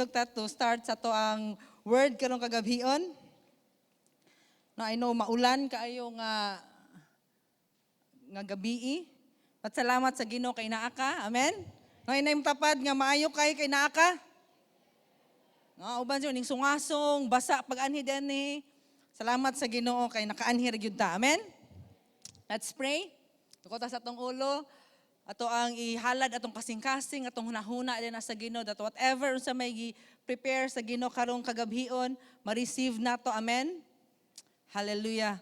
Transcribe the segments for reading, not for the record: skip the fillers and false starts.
Tindog ta to start sa atoang word karong kagabhion. No, I know maulan kaayo nga gabii. But salamat sa Ginoo kay naa ka. Amen. No, inay tapad nga maayo kay kay naa ka. No, uban siya ning sungasong basa pag-anhi dinhi. Salamat sa Ginoo kay nakaanhi ra gyud ta. Amen. Let's pray. Tuko ta sa atong ulo. Ato ang ihalad atong kasing-kasing, atong hunahuna din sa Ginoo that whatever unsa may gi-prepare sa Ginoo karong kagabhion, ma-receive nato. Amen. Hallelujah.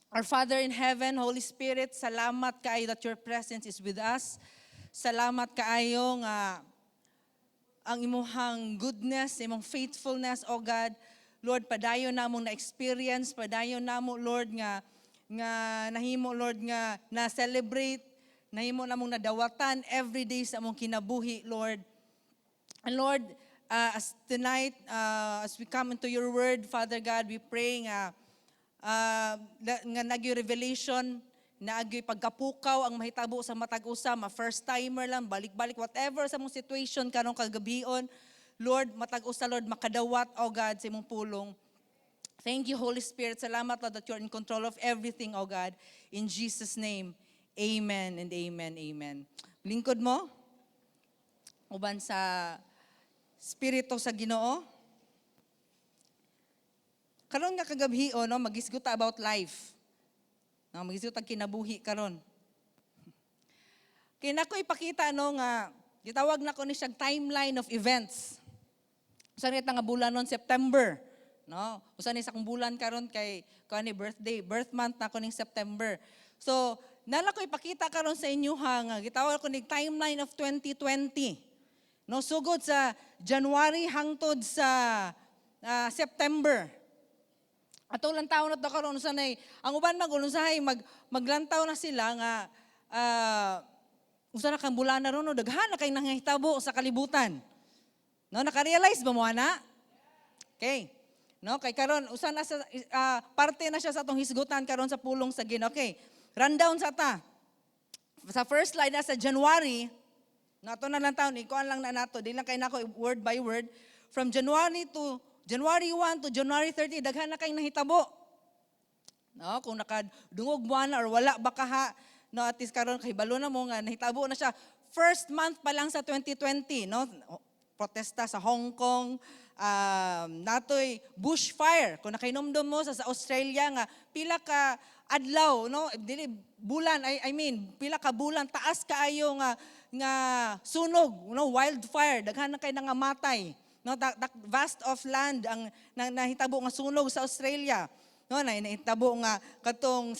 Our Father in heaven, Holy Spirit, salamat kaayo that your presence is with us. Salamat kaayo nga ang imuhang goodness, imong faithfulness, O God. Lord, padayon namong na-experience, padayon namo, Lord, nga nahimo, Lord, nga na-celebrate, nahimo namong nadawatan every day sa among kinabuhi, Lord. And Lord, as tonight, as we come into your word, Father God, we pray nga nagyoy revelation, naagyoy pagkapukaw ang mahitabo sa matag usa, ma first timer lang, balik-balik, whatever sa mong situation karong kagabion, Lord, matag usa, Lord, makadawat, O God, sa imong pulong. Thank you, Holy Spirit. Salamat, Lord, that you're in control of everything, O God. In Jesus' name, amen and amen, amen. Lingkod mo, uban sa Spirito sa Ginoo. Karon nga kagabhi, no, magisgot ta about life. No, magisgot ta kinabuhi karon. Kay nako ipakita, no, nga gitawag nako ni siyang timeline of events. Usa ni nga bulan nun, September, no? Usa ni sa akong bulan karon kay kuan ni birthday, birth month nako ning September. So, nala ko ipakita karon sa inyo ha nga gitawag ko ni timeline of 2020. No, sugod sa January hangtod sa September. Atong lantaw na to karon usa nay ang uban mag usahay maglantaw na sila nga usa na kang bulan na ron, no, daghan na kay nangahitabo sa kalibutan. No, naka-realize ba mo ana? Okay. No, kay karon usa na sa parte na siya sa atong hisgutan karon sa pulong sa Ginoo. Okay. Rundown sa ta. Sa first slide na sa January, nato na lang taon, ikuan lang na nato, di lang kay nako word by word. From January 1 to January 30, daghan na kay nahitabo. No, kung nakadungog mo na or wala ba kaha, no, at least karon kahibalo na mo nga nahitabo na siya. First month pa lang sa 2020, no, protesta sa Hong Kong, natoy bushfire. Kung nakainomdom mo sa Australia nga pila ka adlaw, no, dili bulan, I mean, pila ka bulan taas kaayo nga sunog, no, wildfire, daghan na kay nangamatay. No, that vast of land ang nahitabo nga sunog sa Australia. No, na nahitabo nga katong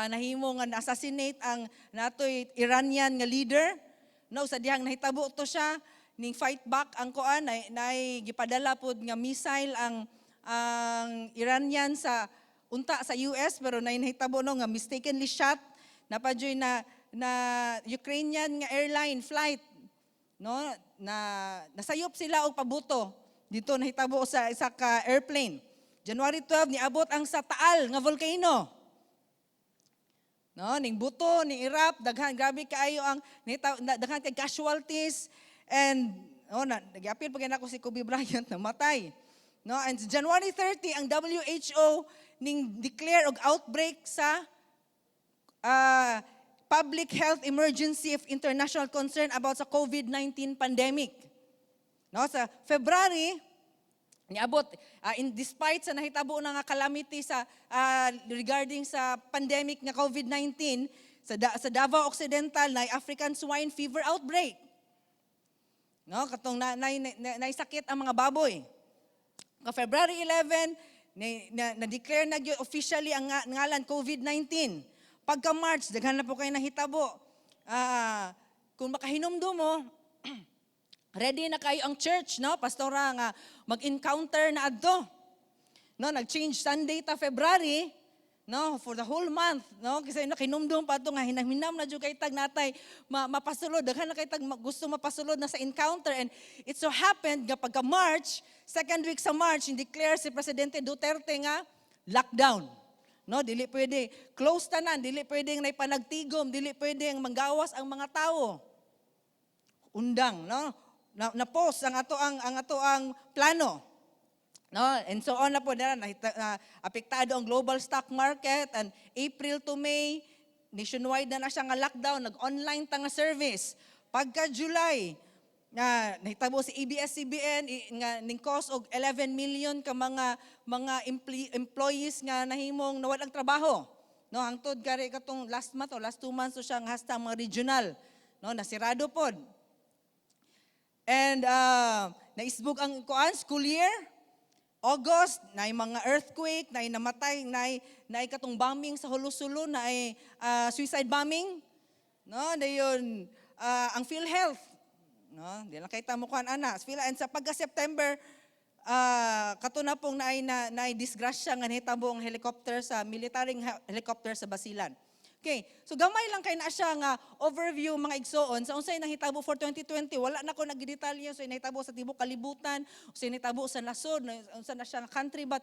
nahimo nga assassinate ang natoy Iranian nga leader. No, sa dihang nahitabo to siya ning fight back ang kuan nay gipadala pod nga missile ang Iranian sa unta sa US, pero nay nahitabo, no, nga mistakenly shot na pa na na Ukrainian nga airline flight, no, na nasayop sila og pabuto dito nahitabo sa isa ka airplane. January 12, niabot ang sa Taal nga volcano. No, ning buto, ning erupt, daghan grabe kaayo ang daghan kay casualties and oh na nagyapil pa nako si Kobe Bryant, namatay. No, and sa January 30, ang WHO ning declare og outbreak sa public health emergency of international concern about sa COVID-19 pandemic. No, sa February, niabot in despite sa nahitabo na nga calamity sa regarding sa pandemic nga COVID-19 sa Davao Occidental na African swine fever outbreak. No, katong na, sakit ang mga baboy. Ka February 11, na declare na gyud officially ang ngalan COVID-19. Pagka March, daghan na po kay nahitabo. Kung makahinumdum mo, ready na kayo ang church, no? Pastora, nga mag-encounter na adto. No, nag-change Sunday ta February, no, for the whole month, no? Kasi nakinumdum pa to nga hinamhinam na jud kay tag natay mapasulod, daghan na kay tag gusto mapasulod na sa encounter, and it so happened nga pagka March, second week sa March, declare si Presidente Duterte nga lockdown. No, dili pwede close tanan, dili pwede nga panagtigom, dili pwede manggawas ang mga tao. Undang, no? na post ang ato ang plano. No, and so on na po na apektado ang global stock market, and April to May, nationwide na na siya nga lockdown, nag-online ta nga service. Pagka July, nga nahitabo si ABS-CBN nga ning cost og 11 million ka mga employees nga nahimong nawad ang trabaho. No, hangtod gari katong last month o last 2 months so siya nga hasta mga regional. No, nasirado pod. And naisbog ang kuan school year. August, naay mga earthquake, naay namatay, naay katong bombing sa Jolo, Sulu, naay suicide bombing. No, dayon ang PhilHealth. No, di lang kay ta mo kuan ana. Phil and sa pagka September, kato na pong naay disgrasya nga nahitabo ang helicopter sa military helicopter sa Basilan. Okay, so gamay lang kay na siya nga overview, mga igsoon, sa unsay nahitabo for 2020. Wala na ko nagdetalye sa nahitabo sa tibuok kalibutan, unsay nahitabo sa nasod, unsa na siya nga country, but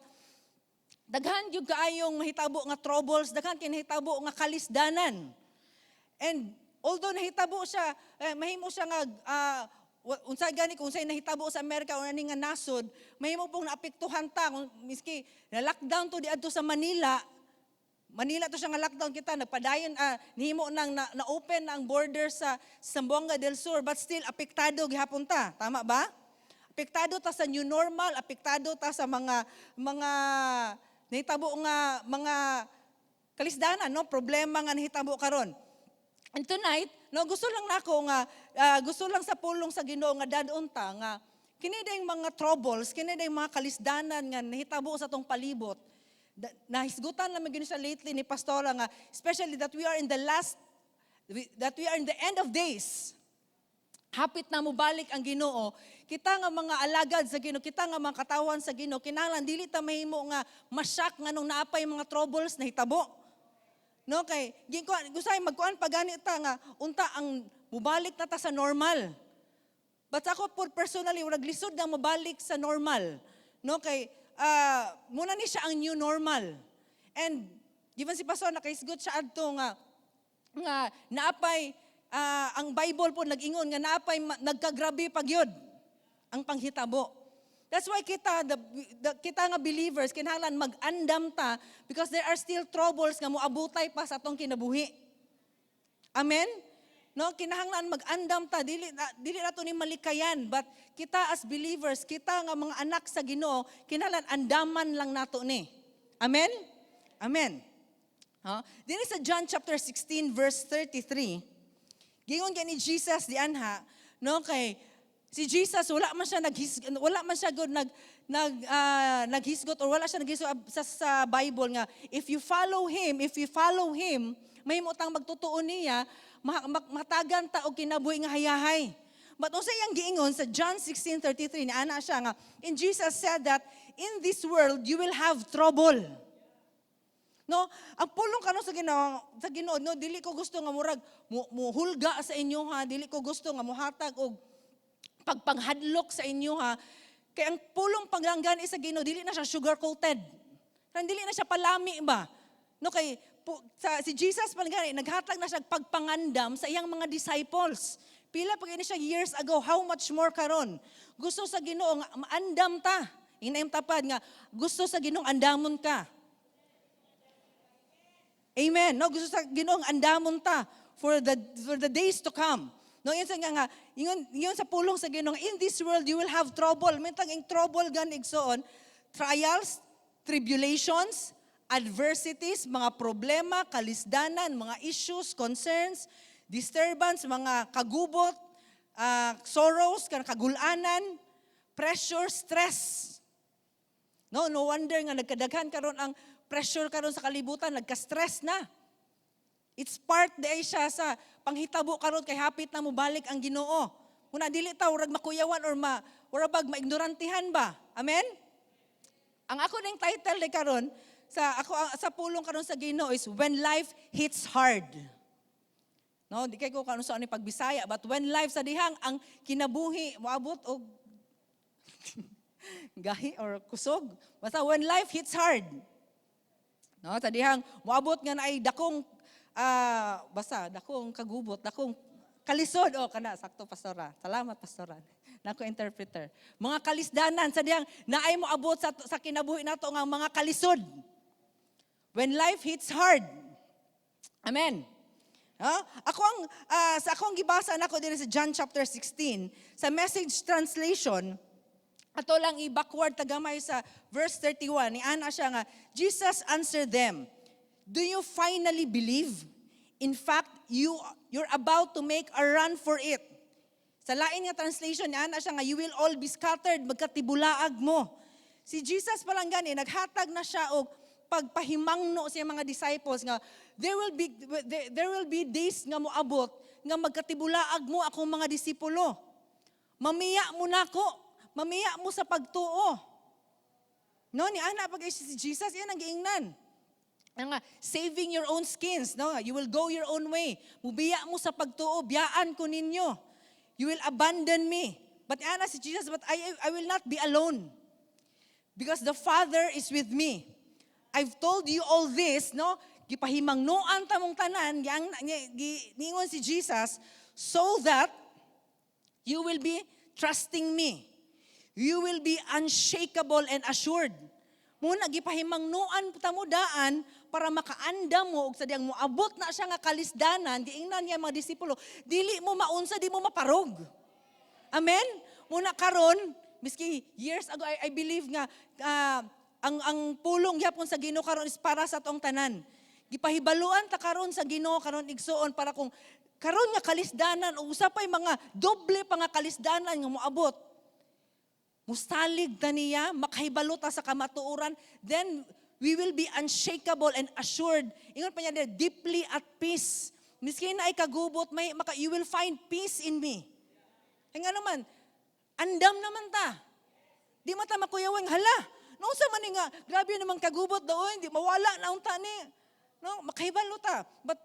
daghan gyud kaayong mahitabo nga troubles, daghan kay nahitabo nga kalisdanan. And although nahitabo siya, eh, mahimo siya nga unsa gani kung unsay nahitabo sa Amerika o ani nga nasod, mahimo pong naapektuhan ta kung miski na lockdown to diadto sa Manila. Manila to siya nga lockdown kita, nagpadayon, nihimo nang na open na ang border sa Zamboanga del Sur, but still apektado gihapon ta. Tama ba? Apektado ta sa new normal, apektado ta sa mga nahitabo nga mga kalisdanan, no? Problema nga nahitabo karon. And tonight, no, gusto lang nako nga gusto lang sa pulong sa Ginoo nga dad-on ta nga kini dayong mga troubles, kini dayong mga kalisdanan nga nahitabo sa atong palibot. Nahisgutan lang gyud siya lately ni pastora nga especially that we are in the end of days. Hapit na mobalik ang Ginoo, kita nga mga alagad sa Ginoo, kita nga mga katawan sa Ginoo, kinahanglan dili ta mahimo nga ma-shock nganong naapay mga troubles na hitabo. No, kay ginkuan gusay magkuan pa gani ta nga unta ang mubalik na ta sa normal. But ako po personally, murag lisod na mabalik sa normal. No, kay muna ni siya ang new normal. And given si Pastor nakahisgot siya adto nga nga naapay ang Bible po nag-ingon nga naapay nagkagrabe pa gyud ang panghitabo. That's why kita nga believers kinahanglan mag-andam ta because there are still troubles nga moabutay pa sa atong kinabuhi. Amen? No, kinahanglan mag-andam ta, dili nato ni malikayan, but kita as believers, kita nga mga anak sa Ginoo, kinahanglan andaman lang nato ni. Amen? Amen. Ha? Dinhi sa John chapter 16 verse 33, gingon ni Jesus dianha, no, kay si Jesus wala man siya gud nag nag naghisgot or wala siya naghisgot sa Bible nga if you follow him, if you follow him, mahimo tang magtutuo niya, matagan ta og kinabuhi nga hayahay. But unsa iyang giingon sa John 16:33 ni ana siya nga, and Jesus said that in this world you will have trouble. No, ang pulong karon sa Ginoo, no, dili ko gusto nga murag muhulga sa inyo ha, dili ko gusto nga muhatag og pagpanghadlok sa inyo ha. Kay ang pulong panglanggan sa Ginoo, dili na siya sugar coated. Kan dili na siya palami ba. No, kay si Jesus man gani naghatag na siya pagpangandam sa iyang mga disciples. Pila pa gani siya years ago, how much more karon? Gusto sa Ginoo nga maandam ta. Ingna imong tapad nga gusto sa Ginoo andamon ka. Amen. No, gusto sa Ginoo andamon ta for the days to come. No, yun sa nga yun sa pulong sa Ginoo, in this world you will have trouble. Mintang ing trouble gan, igsoon, trials, tribulations, adversities, mga problema, kalisdanan, mga issues, concerns, disturbance, mga kagubot, sorrows, kanang kagulanan, pressure, stress. No, no wonder nga nagkadaghan karon ang pressure karon sa kalibutan, nagka-stress na. It's part di siya sa panghitabo karon kay hapit na mobalik ang Ginoo. Kuna dili ta urag makuyawan or ma ura bag maignorantihan ba? Amen? Ang ako ning title ni karon sa ako sa pulong karon sa Ginoo is "When Life Hits Hard." No, di kay ko kano sa ani pagbisaya, but when life sa dihang ang kinabuhi moabot og gahi or kusog. Basta when life hits hard. No, sa dihang moabot nga naay dakong basta dakong kagubot, dakong kalisod, oh, kana sakto, pastora. Salamat, pastora. Nako interpreter. Mga kalisdanan sa diyang naay mo abot sa kinabuhi nato nga mga kalisod. When life hits hard. Amen. Ha? Ako ang sa akong gibasa nako diri sa John chapter 16 sa Message translation, ato lang i-backward tagamay sa verse 31, ni ana siya nga, Jesus answered them, "Do you finally believe? In fact, you're about to make a run for it." Sa lain nga translation, ni ana siya nga, "You will all be scattered, magkatibulaag mo." Si Jesus pa lang gani, naghatag na siya og pagpahimangno sa iyang mga disciples nga there will be days nga moabot nga magkatibulaag mo akong mga disipulo. Mamiya mo nako, mamiya mo sa pagtuo. No, ni ana pag si Jesus yan ang giingnan. Ang nga, saving your own skins, no? You will go your own way. Mubiya mo sa pagtuo, biyaan ko ninyo. You will abandon me. But ana si Jesus, "But I will not be alone. Because the Father is with me. I've told you all this," no? Gipahimangnoan ta mong tanan, giang niingon si Jesus, "so that you will be trusting me. You will be unshakable and assured." Muna gipahimangnoan ta mo daan para makaandam mo og sa diyang moabot na siya nga kalisdanan, giingnan niya mga disipulo, dili mo maunsa, di mo maparog. Amen? Muna karon, miski years ago, I believe nga ang pulong gyapon sa Ginoo karon is para sa atong tanan. Gipahibaluan ta karon sa Ginoo karon, igsuon, para kung karon nga kalisdanan o usa pay mga doble pa nga kalisdanan nga moabot, musalig ta niya, makahibalo ta sa kamatuoran, then we will be unshakable and assured. Ingon pa niya, deeply at peace. Miski na ay kagubot, you will find peace in me. Ay nga naman, andam naman ta. Di man ta makuyawang, hala, no sa man ni nga, grabe naman kagubot daw, hindi, mawala na unta ni. No, makahibalo ta. But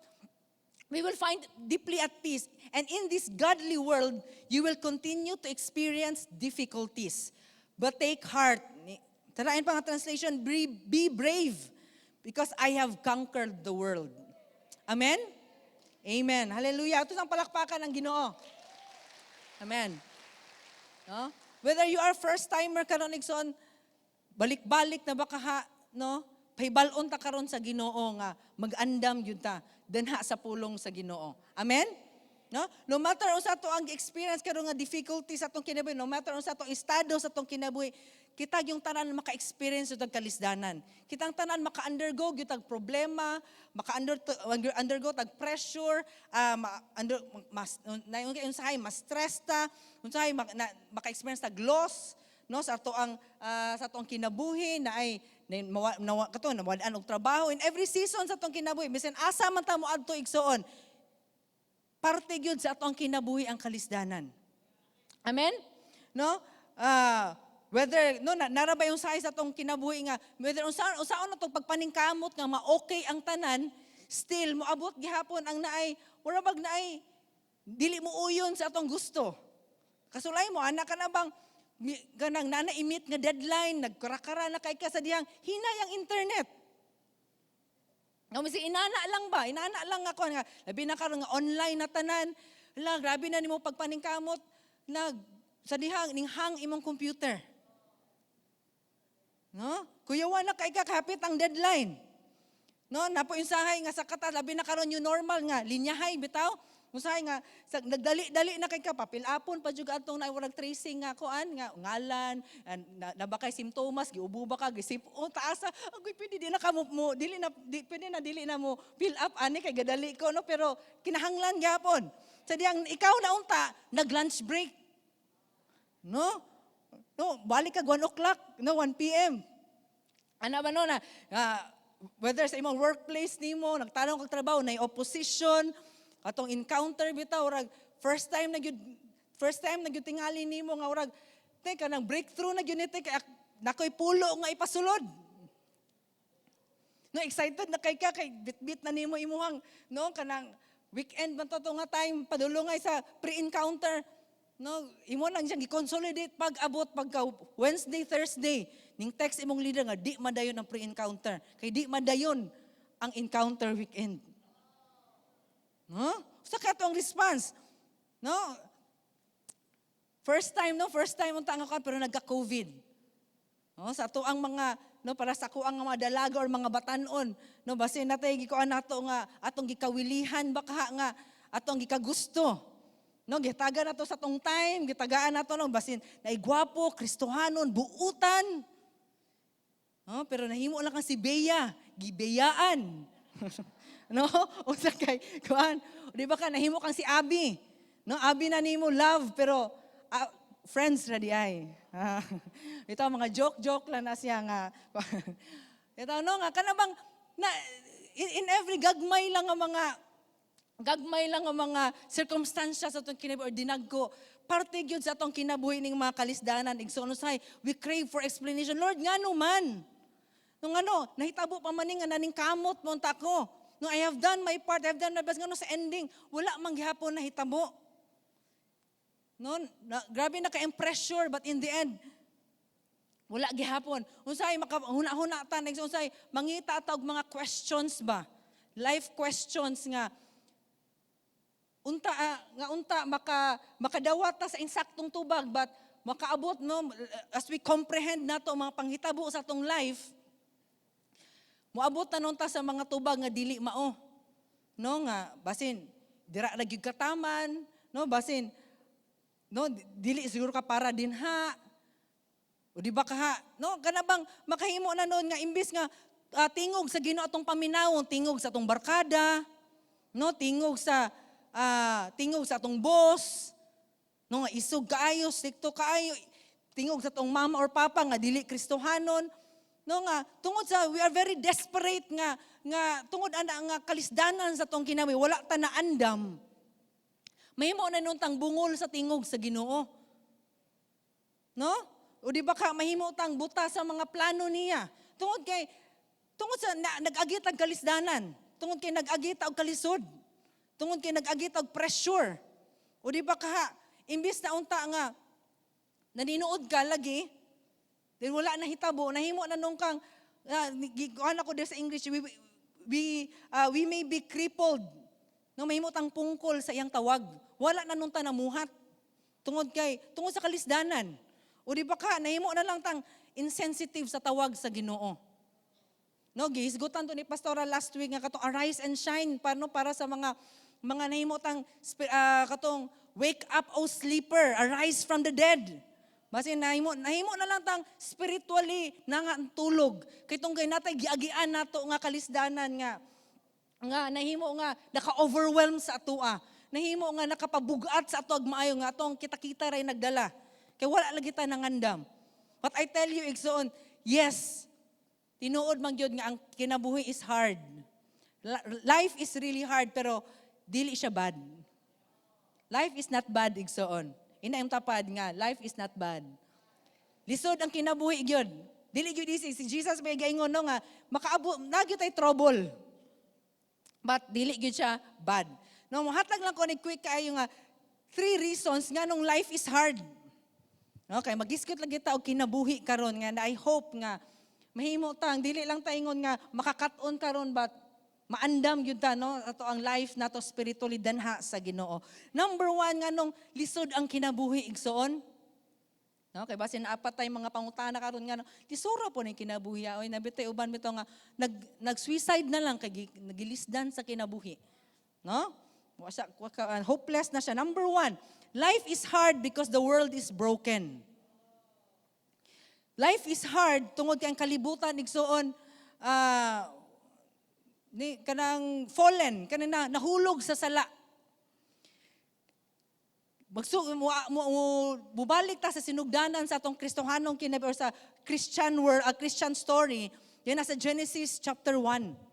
we will find deeply at peace. And in this godly world, you will continue to experience difficulties. But take heart. Tarain pa nga translation, be brave because I have conquered the world. Amen? Amen. Hallelujah. Ito ang palakpakan ng Ginoo. Amen. No? Whether you are first timer karon, igsoon, balik-balik na ba kaha, no? Pahibal-on ta karon sa Ginoo nga mag-andam gyud ta danha sa pulong sa Ginoo. Amen? No? No matter unsa ato ang experience karon nga difficulty sa atong kinabuhi, no matter unsa atong estado sa atong kinabuhi, kita yung tanan maka-experience og kalisdanan. Kitang tanan maka-undergo gyud tag problema, maka-undergo tag pressure, under mas na unsahay mas stress ta, unsahay maka-experience tag loss, no, sa atong kinabuhi na ay na, mawa, nawa, kato nawad-an og trabaho in every season sa atong kinabuhi. Bisan asa man ta mo adto, igsuon, parte gyud sa atong kinabuhi ang kalisdanan. Amen, no? Whether no na, nara ba yung size sa atong kinabuhi nga whether unsaon na tong pagpaningkamot nga ma-okay ang tanan, still moabot gihapon ang naay wala bag naay dili mo uyon sa atong gusto. Kasulay mo anak ka na bang kanang nana i-meet nga deadline, nagkarakara na kay ka sa diyang hinay ang internet. No, misi inana lang ba? Inana lang ako nga labi na karon nga online na tanan. Hala, grabe na nimo pagpaningkamot nag sa dihang ning hang imong computer. No? Kuyawa na kay ka kapit ang deadline. No, napo insahay nga sa kata labi na karon new normal nga linyahay bitaw. Usahay nga sa, nagdali-dali na kay ka papilapon pa jud atong na warag tracing nga kuan nga ngalan na ba kay simptomas, giubo ba ka, gisip o taasa agoy, pwede di na ka mo dili na di, pwede na dili na mo fill up ani kay gadali ko, no? Pero kinahanglan gyapon sa diyang ikaw na unta nag lunch break, no, balik ka 1 o'clock, no, 1 p.m. Ana ba, no, na whether sa imong workplace nimo, nagtanong kag trabaho, na opposition, atong encounter bitaw, rag first time na gyud tingali nimo nga urag te kanang breakthrough na gyud ni te kay nakoy pulo nga ipasulod. No, excited na kay ka kay bitbit na nimo imuhang, no, kanang weekend man to nga time padulongay sa pre-encounter, no, imo nang siyang gi-consolidate. Pag abot pagka Wednesday, Thursday, ning text imong leader nga di madayon ang pre-encounter kay di madayon ang encounter weekend, no? Sa kato ang response, no? First time, no? First time unta nga kuan, pero nagka-COVID. No, sa ato ang mga, no, para sa ako ang mga dalaga or mga batanon, no, basin natay gikuan nato nga atong gikawilihan ba kaha nga atong gikagusto. No, gitaga nato sa atong time, gitagaan nato, no, basin naigwapo, Kristohanon, buutan. No, pero nahimo lang kang si Bea, gibeyaan. No? Unsa kay kuan? Di ba ka nahimo kang si Abi? No, abi na nimo love, pero friends ra di ay. Ah, ito mga joke-joke lang na siya nga. Ito, no, nga kana bang na in every gagmay lang nga mga circumstances sa atong kinabuhi or dinagko, parte gyud sa atong kinabuhi ning mga kalisdanan, igsoon. Usahay we crave for explanation. Lord, ngano man? Nung ano, nahitabo pa man ni nga naning kamot mo unta ko. No, I have done my part, I have done my best. Ngano sa ending, wala man gihapon nahitabo? No, na, grabe na ka-pressure, but in the end, wala gihapon. Unsay maka huna-huna ta, unsay mangita ta og mga questions ba? Life questions nga unta nga unta makadawat ta sa insaktong tubag, but makaabot, no, as we comprehend nato ang mga panghitabo sa atong life, moabot ta nun ta sa mga tubag nga dili mao, no, nga basin dira ra gyud kataman, no, basin, no, dili siguro ka para dinha o di ba kaha, no, kana bang makahimo na noon nga imbis nga tingog sa Ginoo atong paminawon, tingog sa atong barkada, no, tingog sa atong boss, no, nga isog kaayo, strikto kaayo, tingog sa atong mama or papa nga dili Kristohanon, no, nga tungod sa we are very desperate nga tungod ana nga kalisdanan sa atong kinabuhi, wala ta naandam. Mahimo na nun tang bungol sa tingog sa Ginoo. No? O di ba ka mahimo tang buta sa mga plano niya? Tungod sa nag-agit ang kalisdanan, tungod kay nag-agit og kalisod, tungod kay nag-agit og pressure. O di ba ka imbis na unta nga naninood ka lagi, then wala na hitabo, nahimo na nung kang kuan ako sa English, we may be crippled. No, mahimo tang pungkol sa iyang tawag. Wala na nung ta namuhat. Tungod sa kalisdanan. O di ba ka nahimo na lang tang insensitive sa tawag sa Ginoo. No, gihisgutan to ni Pastora last week nga katong arise and shine para, no, para sa mga nahimo tang katong "Wake up, O sleeper, arise from the dead." Basin nahimo na lang tang spiritually na nga ang tulog. Kay tungkay natay giagian nato nga kalisdanan nga nahimo nga naka-overwhelm sa atoa. Nahimo nga nakapabugat sa ato ag maayo nga atong kita-kita ray nagdala. Kay wala lagi ta nangandam. But I tell you, igsoon, yes, tinuod man gyud nga ang kinabuhi is hard. Life is really hard, pero dili siya bad. Life is not bad, igsoon. Ina yung tapad nga, life is not bad. Lisod ang kinabuhi gyud. Dili gyud easy. Si Jesus may gaingon, no, nga makaabo na gyud tay trouble. But dili gyud siya bad. No, mohatag lang ko ni quick kaayo nga three reasons nga nung life is hard. No, kay mag-diskut lang kita og kinabuhi karon nga na I hope nga mahimo tang dili lang ta ingon nga makakat-on karon, but maandam gyud ta, no, ato ang life nato spiritually danha sa Ginoo. Number one, nga nung lisod ang kinabuhi, igsoon. No, kay basin apat tay mga pangutana karon nga no, lisura po ni kinabuhi oy, nabitay uban bitaw nga nag-suicide na lang kay nagilisdan sa kinabuhi. No? Wa siya, hopeless na siya. Number one, life is hard because the world is broken. Life is hard tungod kay ang kalibutan, igsoon, ni kanang fallen, kanang na, nahulog sa sala. Magsu mo, bubalik ta sa sinugdanan sa atong Kristohanong kinabuhi or sa Christian world, a Christian story, yan nasa Genesis chapter 1.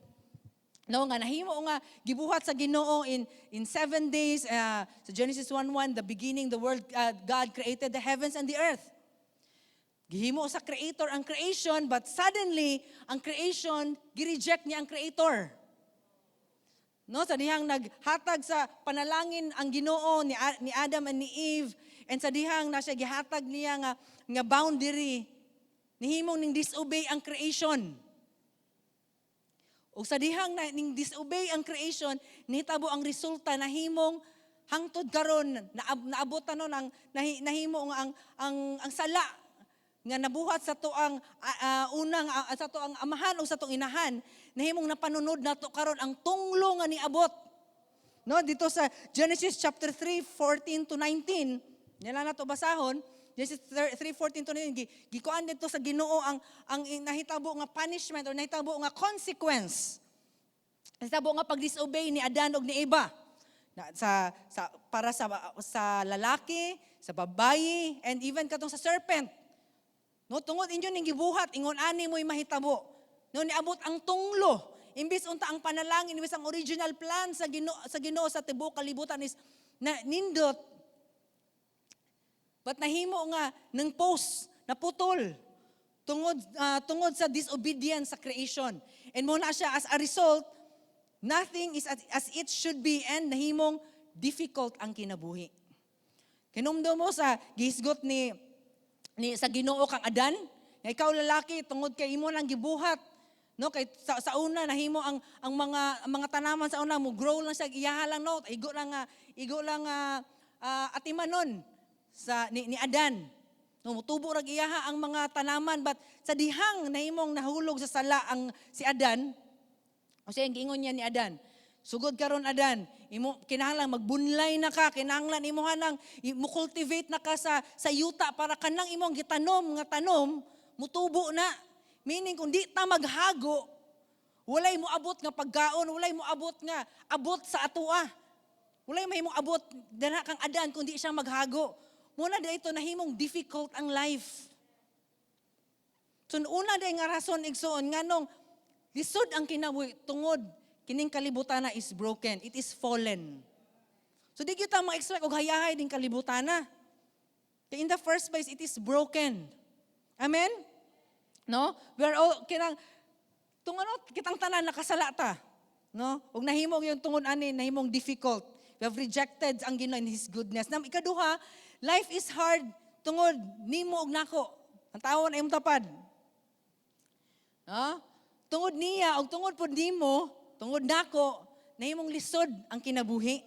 No, nga nahimo nga gibuhat sa Ginoo in 7 days, sa Genesis 1:1, the beginning, the world, God created the heavens and the earth. Gihimo sa creator ang creation, but suddenly ang creation gi-reject niya ang creator. No, sa dihang naghatag sa panalangin ang Ginoo ni Adam and ni Eve, and sa dihang na siya gihatag niya nga boundary, nihimong ning disobey ang creation. Ug sa dihang na ning disobey ang creation, nihitabo ang resulta, nahimong Hangtod karon naabot nun ang nahimo nga ang sala nga nabuhat sa atoang unang sa atoang amahan o sa atong inahan, nahimong napanunod nato karon ang tunglo nga niabot. No, dito sa Genesis chapter 3 14 to 19, nila nato basahon. Genesis 3:14 to 19, gikuan dito sa Ginoo ang nahitabo nga punishment or nahitabo nga consequence. Nahitabo nga pag-disobey ni Adan ug ni Eva. Na, sa para sa lalaki, sa babayi, and even katong sa serpent. No, tungod inyo ning gibuhat, ingon ani mo'y mahitabo. No, niabot ang tunglo. Imbis unta ang panalangin, imbis ang original plan sa Ginoo sa tibuok kalibutan is na nindot. But nahimo nga ng post naputol tungod sa disobedience sa creation. And mao na siya, as a result, nothing is as it should be and nahimong difficult ang kinabuhi. Kinumdum mo sa gihisgot ni sa Ginoo kang Adan, nga ikaw lalaki, tungod kay imo nang gibuhat, no, kay sa una nahimo ang mga tanaman sa una mo grow lang siya iyaha lang, no, igo lang nga atimanon sa ni Adan. No, mutubo ra iyaha ang mga tanaman, but sa dihang nahimong nahulog sa sala ang si Adan, o siya giingon niya ni Adan, "Sugod karon, Adan, imo kinahanglan magbunlay na ka, kinahanglan imo nang mo cultivate na ka sa yuta para kanang imong gitanom nga tanom mutubo na." Meaning kung di ta maghago, walay mo abot nga pagkaon, walay mo abot nga abot sa atoa. Walay mahimong abot dana kang Adan kung di siya maghago. Mao na ito nahimong difficult ang life. So una day nga rason, igsoon, nganong lisod ang kinabuhi, tungod kining kalibutan na is broken, it is fallen. So di kita ma-expect og hayahay din kalibutan na. Kay in the first place, it is broken. Amen? No? We are all kinang tung ano, kitang tanan nakasala ta. No? Ug nahimo yung tungod ani nahimong difficult. We have rejected ang Ginoo in His goodness. Nam ikaduha, life is hard tungod nimo ug nako. Ang tawon ay imong tapad. No? Tungod niya ug tungod pud nimo, tungod nako, nahimong lisod ang kinabuhi.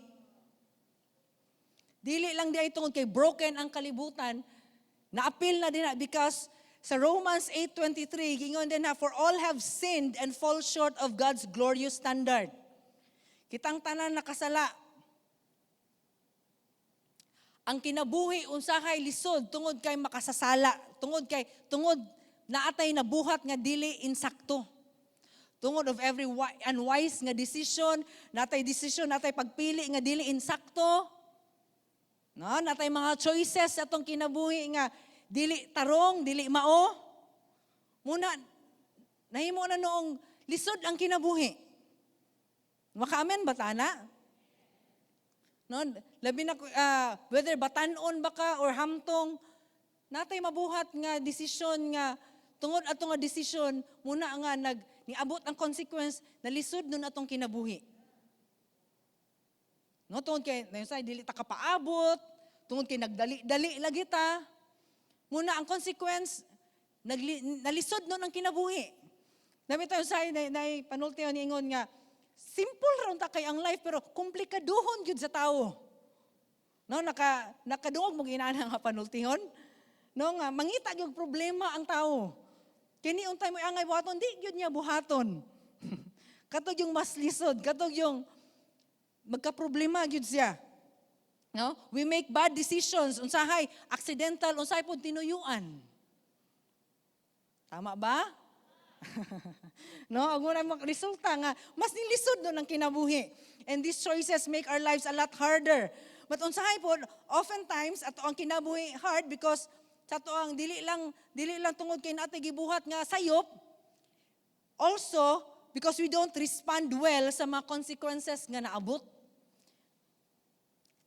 Dili lang di ay tungod kay broken ang kalibutan, naapil na din na because sa Romans 8:23, gingon din na, "For all have sinned and fall short of God's glorious standard." Kitang tanan nakasala. Ang kinabuhi unsahay lisod tungod kay makasasala, tungod naatay nabuhat nga dili insakto. Tungod of every unwise nga decision, natay decision, natay pagpili nga dili insakto. No, natay mga choices sa atong kinabuhi nga dili tarong, dili mao. Muna nahimo na noong lisod ang kinabuhi. Makaamen ba tana? No, labi na whether batanon ba ka or hamtong, natay mabuhat nga desisyon nga tungod ato nga desisyon muna nga nag niabot ang consequence na lisod nun atong kinabuhi. No, tungod kay na dili ta kapaabot, tungod kay nagdali-dali lagi ta. Muna ang consequence nalisod nun ang kinabuhi. Dami tayo sa na panulti ni ingon nga simple ra unta kay ang life pero komplikaduhon gyud sa tawo. No, nakadungog mo inana nga panultihon. No, nga mangita gyud problema ang tawo. Kini untay mo angay buhaton, di gyud niya buhaton. Katog yung mas lisod, katog yung magka-problema gyud siya. No? We make bad decisions, unsahay accidental, unsahay pud tinuyuan. Tama ba? No, ang una mga resulta nga mas nilisod nun ang kinabuhi. And these choices make our lives a lot harder. But unsahay po, oftentimes ato ang kinabuhi hard because sa ato ang dili lang tungod kay natay gibuhat nga sayop, also because we don't respond well sa mga consequences nga naabot.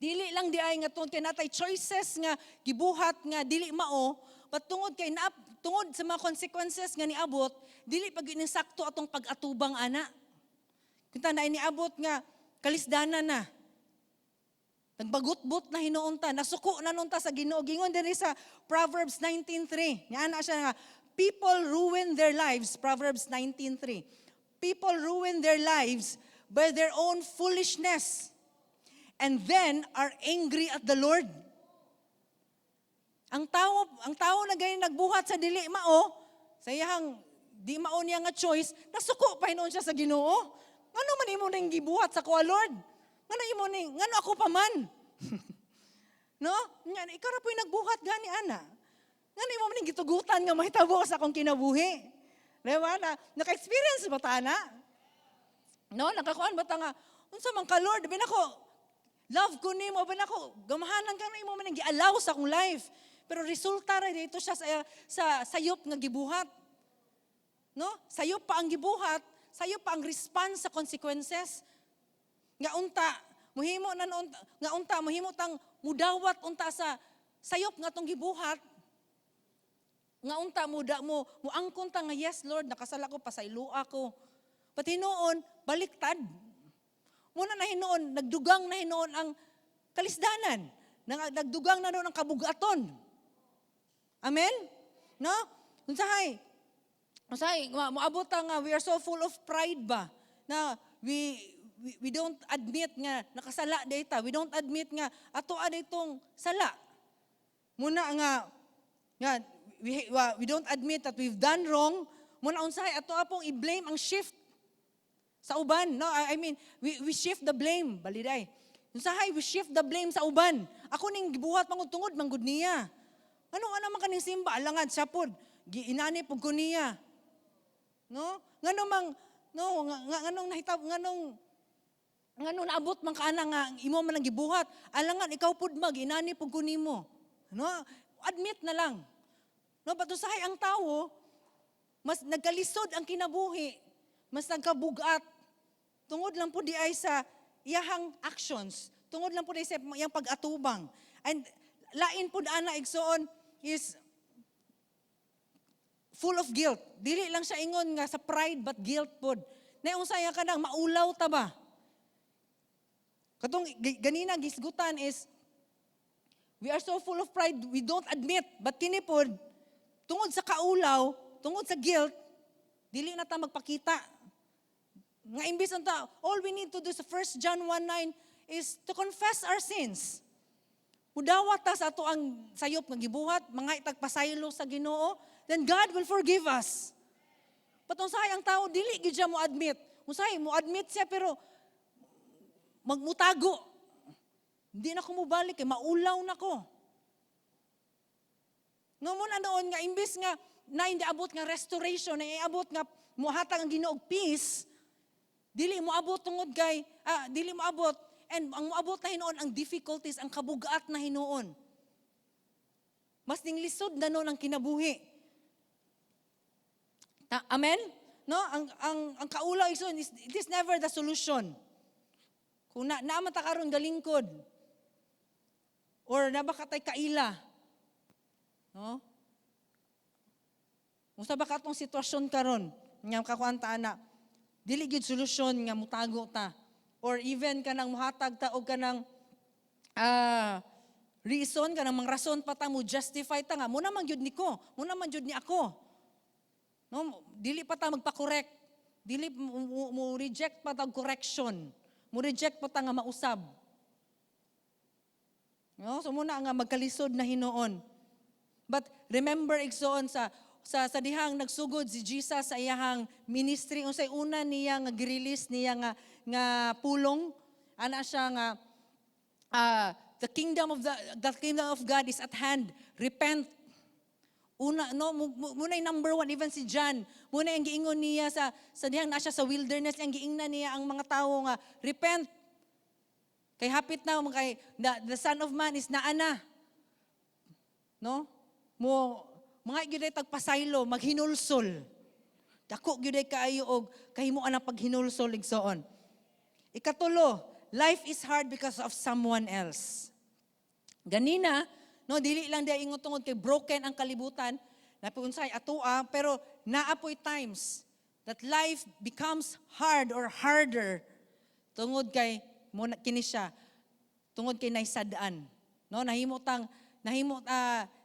Dili lang di ay nga tungod kay natay choices nga gibuhat nga dili mao, but tungod sa mga consequences nga niabot, dili pag inisakto atong pag-atubang ana. Kita na niabot nga kalisdanan na. Nagbagutbot na hinuon ta, nasuko na nun ta sa Ginoo. Gingon dinhi sa Proverbs 19:3. Niana siya nga, "People ruin their lives," Proverbs 19:3. "People ruin their lives by their own foolishness. and then are angry at the Lord. Ang tao na gayon nagbuhat sa dili mao, sa iyang di mao niya nga choice, nasuko pa hinuon siya sa Ginoo. Ngano man imo ning gibuhat sa akoa, Lord? Ngano imo ning ngano ako pa man? No? Nga ikaw ra po'y nagbuhat gani ana. Ngano imo man ning gitugutan nga mahitabo sa akong kinabuhi? Di ba? Na, naka-experience ba ta na? No, nakakuan ba ta nga unsa man ka, Lord? Bin ako love ko nimo, bin ako gamahanan ka na imo man ning gi-allow sa akong life. Pero resulta ra dito siya sa sayop nga gibuhat. No? Sayop pa ang gibuhat, sayop pa ang response sa consequences. Nga unta, muhimo na noon, nga unta muhimo tang mudawat unta sa sayop nga tong gibuhat. Nga unta mo da mo muangkon ta nga, "Yes, Lord, nakasala ko, pasayloa ko." Pati hinuon baliktad. Muna na hinuon nagdugang na hinuon ang kalisdanan. Nagdugang na noon ang kabugaton. Amen? No? Unsahay? Unsahay moabot ta nga we are so full of pride ba na we don't admit nga nakasala data. We don't admit nga ato itong sala. Muna nga we don't admit that we've done wrong. Muna unsahay ato apong i-blame ang shift sa uban. No, I mean, we shift the blame. Baliday. Unsahay we shift the blame sa uban. Ako ning gibuhat mangud tungod manggud niya. Ano ana man kaning simba, alangan siya pod. Giinani pud ko niya. No? Ngano mang no nga, nga nganong nahitaw nganong naabot man kaana nga imo man ang gibuhat, alangan ikaw pud mag inani pud ko nimo. No? Admit na lang. No, but usahay ang tawo mas nagkalisod ang kinabuhi, mas nagkabugat tungod lang po di ay sa iyahang actions, tungod lang po di sa iyang pag-atubang. And lain pud ana, igsoon, is full of guilt. Dili lang siya ingon nga sa pride but guilt pod. Na unsaya ka nang maulaw ta ba? Katong ganina gisgutan is we are so full of pride, we don't admit. But kini pod, tungod sa kaulaw, tungod sa guilt, dili na ta magpakita. Nga imbis ta, all we need to do sa 1 John 1:9 is to confess our sins. Mudawat ta sa ato ang sayop nga gibuhat, mga itagpasaylo sa Ginoo, then God will forgive us. But usahay ang tao dili gyud siya mo admit. Usahay mo admit siya pero magmutago. Hindi na ko mobalik kay maulaw na ko. No mo na noon nga imbis nga na hindi abot nga restoration, na iabot nga muhatag ang Ginoo og peace, dili mo abot tungod kay dili mo abot and ang moabot na hinuon ang difficulties, ang kabugat na hinuon. Mas ning lisod na noon ang kinabuhi. Amen? No, ang kaulaw, igsoon, is it is never the solution. Kung na naa man ta karon galingkod or naa ba ka tay kaila. No? Unsa ba ka atong sitwasyon karon nga kakuan ta ana? Dili gyud solusyon nga mutago ta or even kanang muhatag ta og kanang reason, kanang mga rason pa ta mo justify ta nga mo naman gyud ni ko, mo naman gyud ni ako. No, dili pa ta magpa-correct. Dili mo reject pa ta og correction. Mo reject pa ta nga mausab. No, so muna nga magkalisod na hinuon. But remember, igsoon, sa dihang nagsugod si Jesus sa iyahang ministry, unsay una niya nga gi-release niya nga pulong? Ana siya nga, "The kingdom of God is at hand. Repent." Una, no, muna yung number one, even si John, muna yung giingon niya sa dihang na siya sa wilderness, yung giingnan niya ang mga tao nga, "Repent. Kay hapit na, kay the Son of Man is naa na." No? Mo, mga gyud ay tagpasaylo, maghinulsol. Dako gyud ay kaayo og kahimuan ang paghinulsol, igsoon. Ikatulo, life is hard because of someone else. Ganina, no, dili lang di ingon tungod kay broken ang kalibutan, napunsay atoa, pero naa poy times that life becomes hard or harder tungod kay mo na kini siya, tungod kay naisad-an. No, nahimo tang nahimo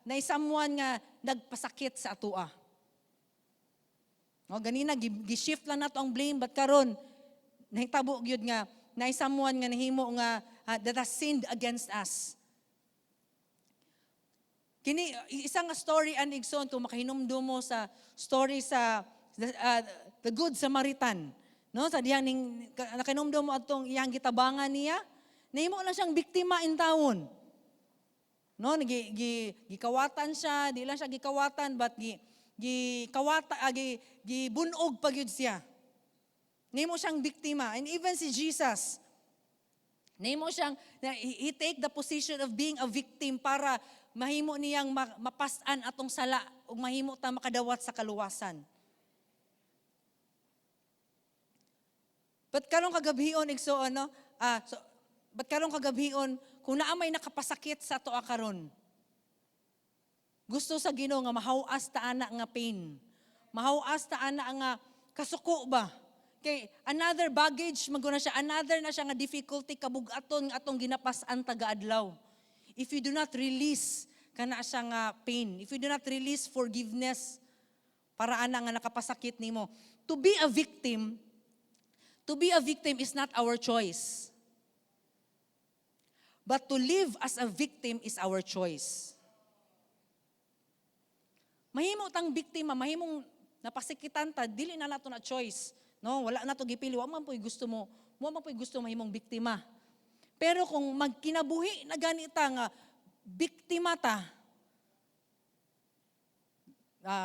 nay someone nga nagpasakit sa atoa. No, ganina gi-shift lang nato ang blame, but karon nahitabo gyud nga na someone nga nahimo nga that has sinned against us. Kini isang nga story an, igsoon, kung makahinumdum mo sa story sa the Good Samaritan, no, sa diyang ning nakahinumdum mo atong iyang gitabangan niya, nahimo lang siyang biktima in tawon. No, gi, gi gikawatan siya, di lang siya gikawatan but gi gikawata gi gibunog pa gyud siya. Nahimo siyang biktima, and even si Jesus, nahimo siyang he take the position of being a victim para mahimo niyang mapas-an atong sala ug mahimo ta makadawat sa kaluwasan. But karong kagabhion, igsoon, no? So, but karong kagabhion, kung naa may nakapasakit sa ato karon, gusto sa Ginoo nga mahawas ta ana nga pain. Mahawas ta ana nga kasuko ba? Kay another baggage man na siya, another na siya nga difficulty, kabugaton nga atong ginapas-an taga-adlaw. If you do not release kana siya nga pain, if you do not release forgiveness para ana nga nakapasakit nimo. To be a victim is not our choice. But to live as a victim is our choice. Mahimo tang biktima, mahimong napasikitan ta, dili na nato na choice. No, wala na to gipili, wa man po'y gusto mo, wa man po'y gusto mahimong biktima. Pero kung magkinabuhi na ganita nga biktima ta,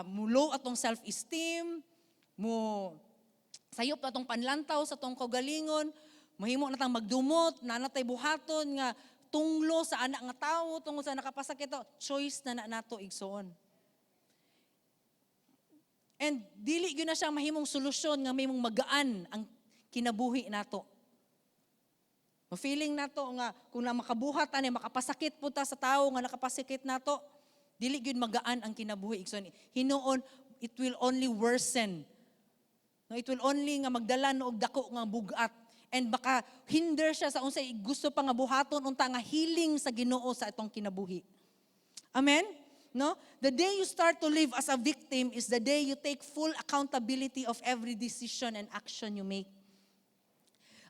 mo low atong self-esteem, mo sayop na atong panlantaw sa atong kaugalingon, mahimo na tang magdumot, na natay buhaton nga tunglo sa anak nga tawo tungod sa nakapasakit to, choice na na nato, igsoon. And dili gyud na siya mahimong solusyon nga mahimong magaan ang kinabuhi nato. Ma-feeling nato nga kung na makabuhat ani, makapasakit po ta sa tawo nga nakapasakit nato, dili gyud magaan ang kinabuhi, igsoon. Hinuon it will only worsen. No, it will only nga magdala no og dako nga bugat and baka hinder siya sa unsay gusto pa nga buhaton unta nga healing sa Ginoo sa atong kinabuhi. Amen? No? The day you start to live as a victim is the day you take full accountability of every decision and action you make.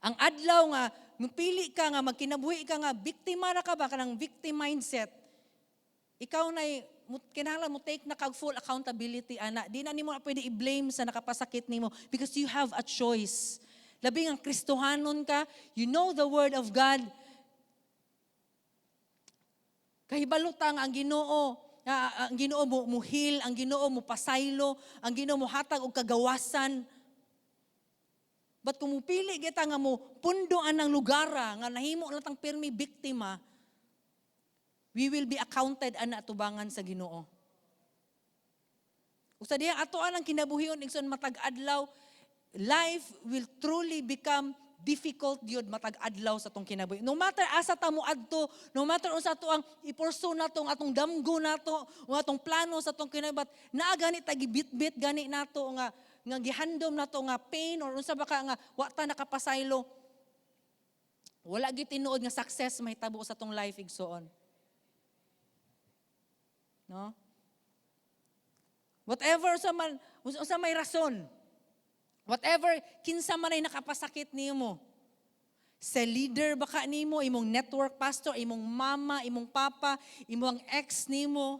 Ang adlaw nga mupili ka nga magkinabuhi ka nga biktima ra ka ba, kanang victim mindset. Ikaw na kinahanglan mo take na kag full accountability ana. Di na nimo na pwede i-blame sa nakapasakit nimo because you have a choice. Labi nga Kristohanon ka, you know the word of God. Kahibalo ta nga ang Ginoo mo heal, ang Ginoo mo pasaylo, ang Ginoo mo hatag og kagawasan. But kung mupili kita nga mo pundo anang lugar nga nahimo na tang pirmi biktima, we will be accounted ana tubangan sa Ginoo. Ug sa diha ato anang kinabuhion, igsoon, matag adlaw, life will truly become difficult gyud matag adlaw sa atong kinabuhi. No matter asa ta mo adto, no matter unsa ato ang i-pursue nato, ang atong damgo nato, ang atong plano sa atong kinabuhi, but naa gani ta gibitbit gani nato nga gihandom nato nga pain or unsa ba ka nga wa ta nakapasaylo. Wala gyud tinuod nga success mahitabo sa atong life, igsoon. No? Whatever sa man unsa may rason. Whatever kinsa man ay nakapasakit nimo. Sa leader ba ka nimo, imong network pastor, imong mama, imong papa, imong ex nimo.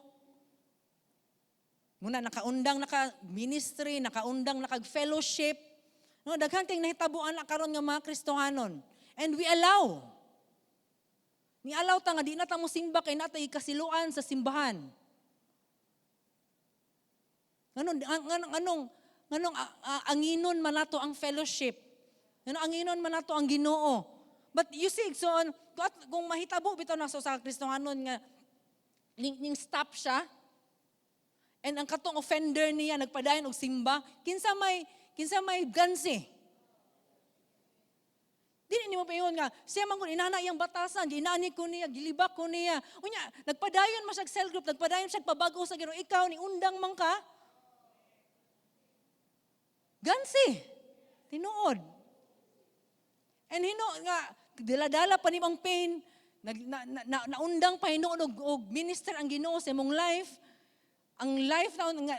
Muna nakaundang naka ministry, nakaundang naka fellowship. No, daghan kay nahitabuan na karon nga mga Kristohanon. And we allow. Ni allow ta nga di na ta mo simba kay natay kasiluan sa simbahan. Nganong anginon man nato ang fellowship? Nganong anginon man nato ang Ginoo? But you see, so kung mahitabo bitaw na so sa Kristohanon nga ning stop siya, and ang katong offender niya nagpadayon og simba, kinsa may gansi? Dili nimo paingon nga siya man kun inana iyang batasan, ginani ko niya, gilibak ko niya. Unya, nagpadayon man siya cell group, nagpadayon siya pabago sa Ginoo. Ikaw ni undang man ka. Gansi. Tinuod. And hino nga dala-dala pa nimo ang pain, nag, na, na, na, naundang pa hinuon og minister ang Ginoo sa imong life. Ang life na nga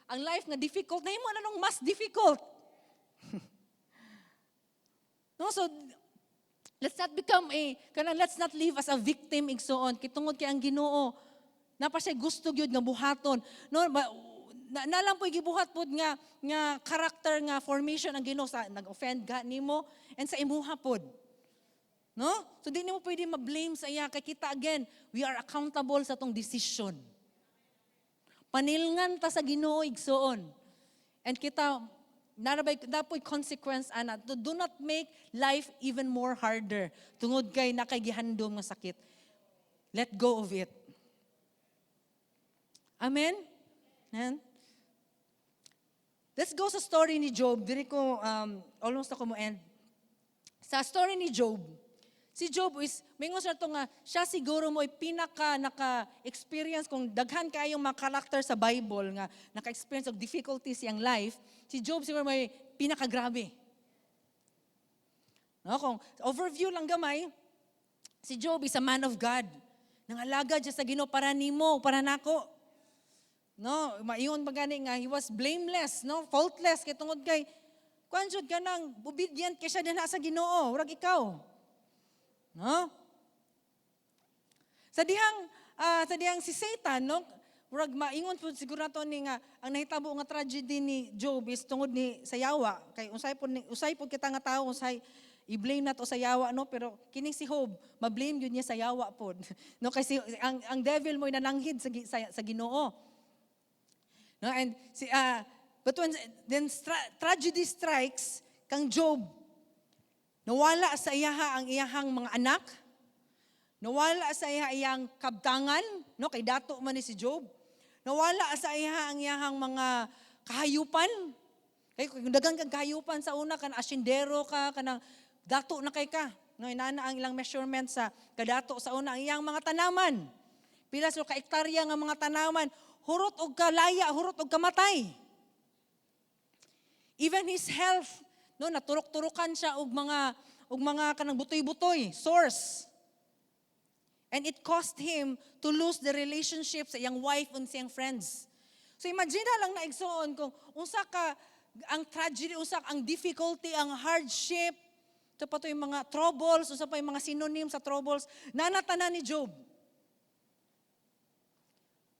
ang life nga difficult nahimo na nung mas difficult. No, so Let's not become a kanang let's not live as a victim, igsuon, kay tungod kay ang Ginoo napa siya gusto gyud nga buhaton, no ba, na lang po'y gibuhat pod nga character nga formation ang Ginoo sa nag-offend ka nimo and sa imuha pod, no? So di nimo pwede ma-blame sa iya kay kita, again, we are accountable sa atong decision. Panilngan ta sa Ginoo, igsuon, and kita narabay dapoy consequence ana. Do not make life even more harder tungod kay nakay gihandom nga sakit. Let go of it. Amen. Amen. Let's go sa story ni Job. Diri ko almost ako mo end sa story ni Job. Si Job is, mingon siya to nga, siya siguro mo pinaka naka-experience, kung daghan kayong mga character sa Bible nga naka-experience og difficulties iyang life, si Job siguro may pinakagrabe. No, kung overview lang gamay, si Job is a man of God. Nangalagad siya sa Ginoo para nimo, para nako. No, maingon pa gani nga he was blameless, no, faultless kay tungod kay kuan jud kanang obedient kay siya dinha sa Ginoo, murag ikaw. No? Sa dihang si Satan, no, murag maingon po siguro nato ni nga ang nahitabo nga tragedy ni Job is tungod ni sa yawa, kay usay po kita nga tawo, usay i-blame nato sa yawa, no? Pero kining si Job, ma-blame yun niya sa yawa pod, no, kasi ang devil mo nananghid sa Ginoo, no? And si but when then tragedy strikes kang Job, nawala sa iyaha ang iyahang mga anak. Nawala sa iya iyang kabtangan, no, kay dato man ni si Job. Nawala sa iya ang iyahang mga kahayupan. Kay kung dagan kang kahayupan sa una kan asyendero ka, kanang dato na kay ka. No, inana ang ilang measurement sa kadato sa una, ang iyang mga tanaman. Pila sa ka ektarya nga mga tanaman, hurot og kalaya, hurot og kamatay. Even his health, no, naturok-turukan siya og mga kanang butoy-butoy, sores. And it cost him to lose the relationship sa iyang wife and sa iyang friends. So imagine na lang na, igsoon, kung unsa ka ang tragedy, unsa ang difficulty, ang hardship, ito pa to yung mga troubles, unsa pa yung mga synonym sa troubles, nanatanan ni Job.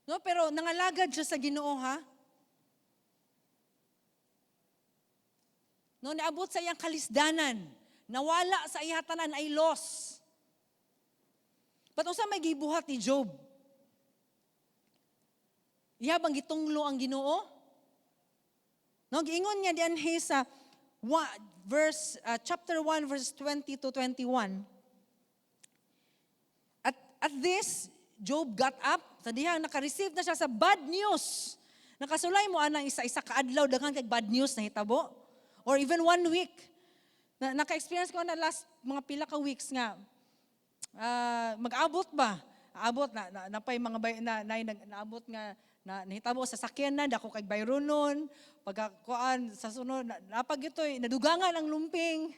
No, pero nangalagad siya sa Ginoo, ha? No, niabot sa iyang kalisdanan, nawala sa iyang tanan ay loss. But unsa may gibuhat ni Job? Iya bang gitunglo ang Ginoo? No, giingon niya dianhi sa verse chapter 1 verse 20 to 21. At this, Job got up sa dihang naka-receive na siya sa bad news. Nakasulay mo anang isa-isa ka adlaw, daghan kay bad news na hitabo or even one week. Na, naka-experience ko na last mga pila ka weeks nga mag-abot ba? Abot na napay mga bay, na naabot nga na nahitabo sa sakyan na dako kay bayronon pagka kuan sa sunod na, napag itoy nadugangan ang lumping,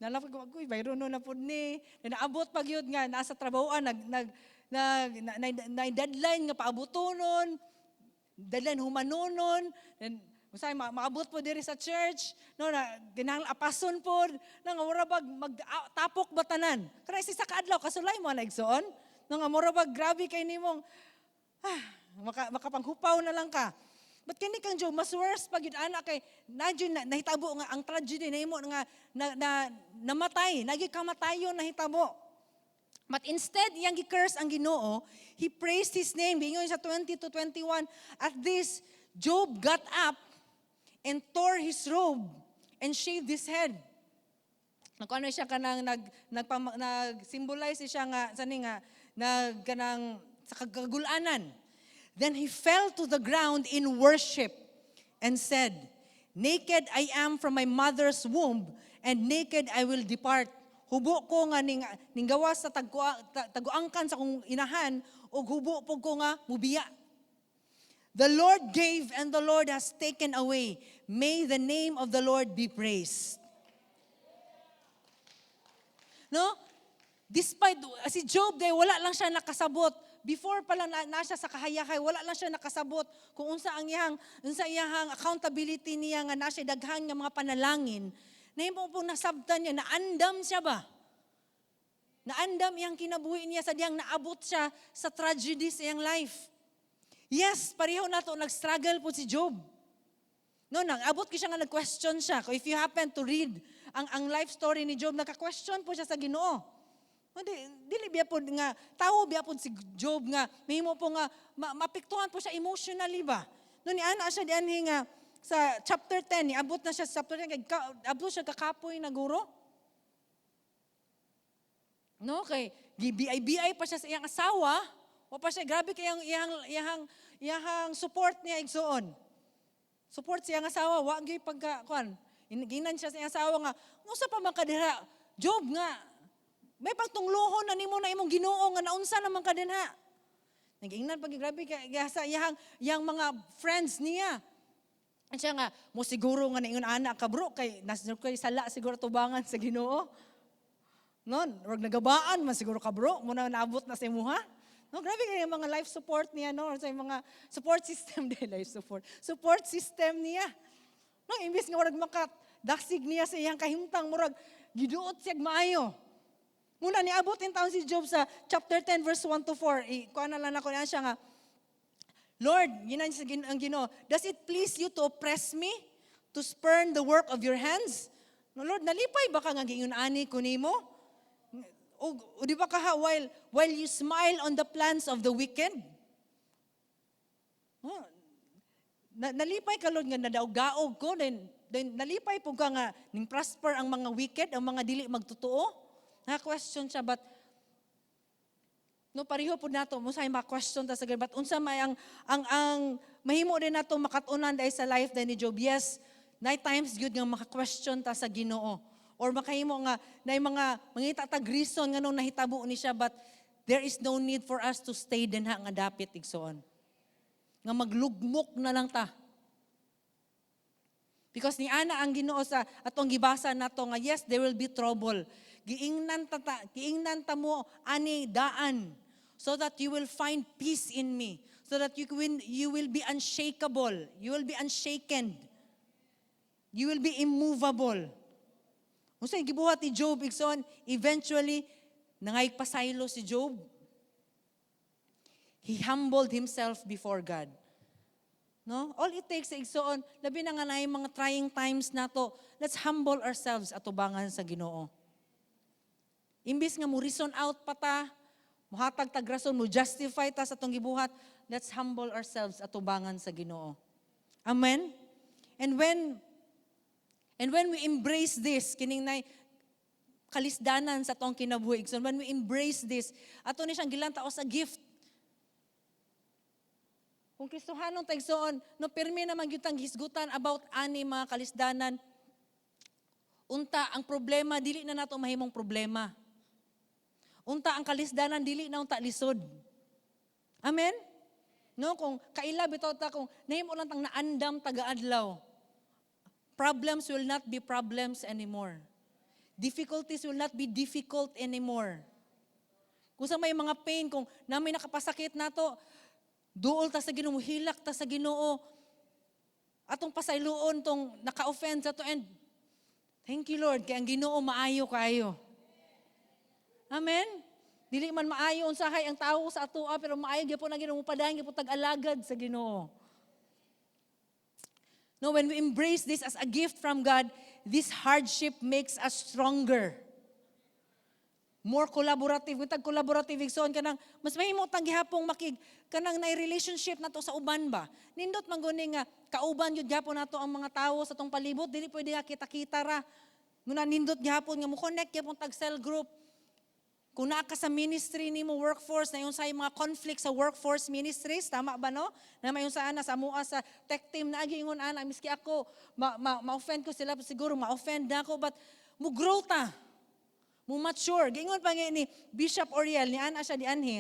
nalapag ko, "Uy, bayronon na pud ni." Na naabot pag yun nga nasa trabahoan, nag nag nag na, na, na deadline nga paabutonon, deadline humanonon, then usay maabot po diri sa church, no, na kinahanglan apason pod na nga mura bag mag tapok ba tanan kana isa ka adlaw. Kasulay mo na, igsoon, no, nga mura bag grabe kay nimong makapanghupaw na lang ka. But kini kang Job, mas worse pag yun ana kay nadyo na nahitabo nga ang tragedy nahimo nga na namatay, nagi kamatayon nahitabo. But instead, iyang gi-curse ang Ginoo, he praised his name. Ingon sa 20 to 21, "At this, Job got up and tore his robe and shaved his head." Nagkuano siya kanang nag nagpama, nag-symbolize siya nga sa ni nga nag kanang sa kagulanan. "Then he fell to the ground in worship and said, 'Naked I am from my mother's womb, and naked I will depart.' Hubo ko nga ning gawas sa taguangkan sa akong inahan, ug hubo pud ko nga mubiya. The Lord gave and the Lord has taken away. May the name of the Lord be praised.'" No? Despite, si Job, day, wala lang siya nakasabot. Before pa lang na siya sa kahayahay, wala lang siya nakasabot kung unsa iyang accountability niya nga na siya daghan nga mga panalangin. Nahimo po nasabtan niya, naandam siya ba? Naandam iyang kinabuhi niya sa diyang naabot siya sa tragedy sa iyang life. Yes, pareho nato, nag-struggle po si Job. No, nang abot ko siya nga nag-question siya. If you happen to read ang life story ni Job, naka-question po siya sa Ginoo. No, dili biya po nga tawo biya po si Job nga mahimo po nga maapektuhan po siya emotionally ba. No, ni ana siya dianhi nga sa chapter 10, niabot na siya sa chapter 10 kay abot siya kakapoy na guro. No, kay gi-BI pa siya sa iyang asawa. Wa pa siya, grabe kay ang iyang support niya, igsuon. Support sa iyang asawa, wa gyud pagka kuan. Ginan siya sa iyang asawa nga, "Unsa pa man ka dira, Job, nga may pagtunglohon na nimo na imong Ginoo nga naunsa naman ka dinha?" Nagingnan pag grabe kay sa iyang mga friends niya. At siya nga, "Mo siguro nga naingon ana ka, bro, kay nas kay sala siguro tubangan sa Ginoo. No, rag nagabaan man siguro ka, bro, mo na naabot na sa imuha." No, grabe kay mga life support niya, no, or sa mga support system de life support. Support system niya. No, imbis nga murag maka dasig niya sa iyang kahimtang, murag giduot siya maayo. Muna niabot in taon si Job sa chapter 10 verse 1 to 4. I kuan na lang ako niya siya nga, "Lord," ginan siya ang Ginoo, "does it please you to oppress me? To spurn the work of your hands? No, Lord, nalipay ba ka nga giingon ani ko nimo? O di ba kaha, while you smile on the plans of the wicked?" Oh, nalipay ka, Lord, nga nadaog-gaog ko, then nalipay po ka nga ning prosper ang mga wicked, ang mga dili magtotoo?" Na question siya, but no, pareho po nato mo sa ma-question ta sa, but unsa may ang mahimo din nato makat-unan dahil sa life din ni Job? Yes, naay times gyud nga maka-question ta sa Ginoo or makahimo nga naay mga mangita tag reason nganong nahitabo ni siya, but there is no need for us to stay dinha nga dapit, igsoon, nga maglugmok na lang ta. Because ni ana ang Ginoo sa atong gibasa nato nga yes, there will be trouble. Giingnan ta mo ani daan so that you will find peace in me, so that you will be unshakable, you will be unshaken. You will be immovable. Unsa gibuhat ni Job, igsoon? Eventually, nangaypasaylo si Job. He humbled himself before God. No? All it takes, igsoon, labi na nga na yung mga trying times nato, let's humble ourselves atubangan sa Ginoo. Imbis nga mo reason out pa ta, muhatag tag rason, mo justify ta sa atong gibuhat, let's humble ourselves atubangan sa Ginoo. Amen? And when we embrace this, kining nay kalisdanan sa atong kinabuhi, so when we embrace this, ato ni siyang gilantaw sa gift. Kung Kristohanon ta, igsoon, no, pirmi naman gyud tang hisgutan about ani mga kalisdanan. Unta ang problema dili na nato mahimong problema. Unta ang kalisdanan dili na unta lisod. Amen? No, kung kaila bitaw ta, kung nahimo lang tang naandam taga-adlaw, problems will not be problems anymore. Difficulties will not be difficult anymore. Kung sa may mga pain, kung na may nakapasakit nato, duol ta sa Ginoo, hilak ta sa Ginoo. Atong pasayloon tong naka-offend sa to and thank you, Lord, kay ang Ginoo maayo kaayo. Amen. Dili man maayo unsahay ang tawo sa atoa, pero maayo gyapon ang Ginoo, padayon gyapon tag-alagad sa Ginoo. No, when we embrace this as a gift from God, this hardship makes us stronger. More collaborative. Kung tag collaborative, igsoon, kanang mas mahimo tang gihapong makig kanang nay relationship nato sa uban ba. Nindot man guni nga kauban gyud gihapon nato ang mga tawo sa tong palibot, dili pwede nga kita-kita ra. Muna nindot gihapon nga mo connect gyapon tag cell group. Kung naa ka sa ministry nimo, workforce, na yung sa mga conflict sa workforce ministries, tama ba, no? Na may yung saan na sa mua sa tech team na agi ingon ana, miski ako ma-offend ko sila, siguro ma-offend na ako, but mo grow ta. Mo mature. Giingon pa nga ni Bishop Oriel, ni ana siya di anhi.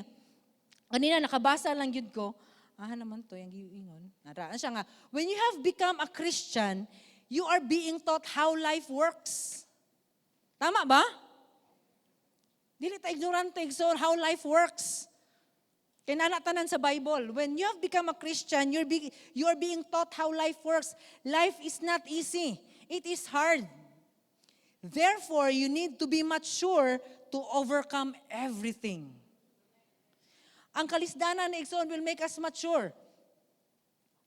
Kanina nakabasa lang gyud ko. Ah, naman to yung giingon. Naraan siya nga, "When you have become a Christian, you are being taught how life works." Tama ba? Dili ta ignorante, so how life works. Kay nana tanan sa Bible. When you have become a Christian, you are being taught how life works. Life is not easy. It is hard. Therefore, you need to be mature to overcome everything. Ang kalisdanan ni, igsoon, will make us mature.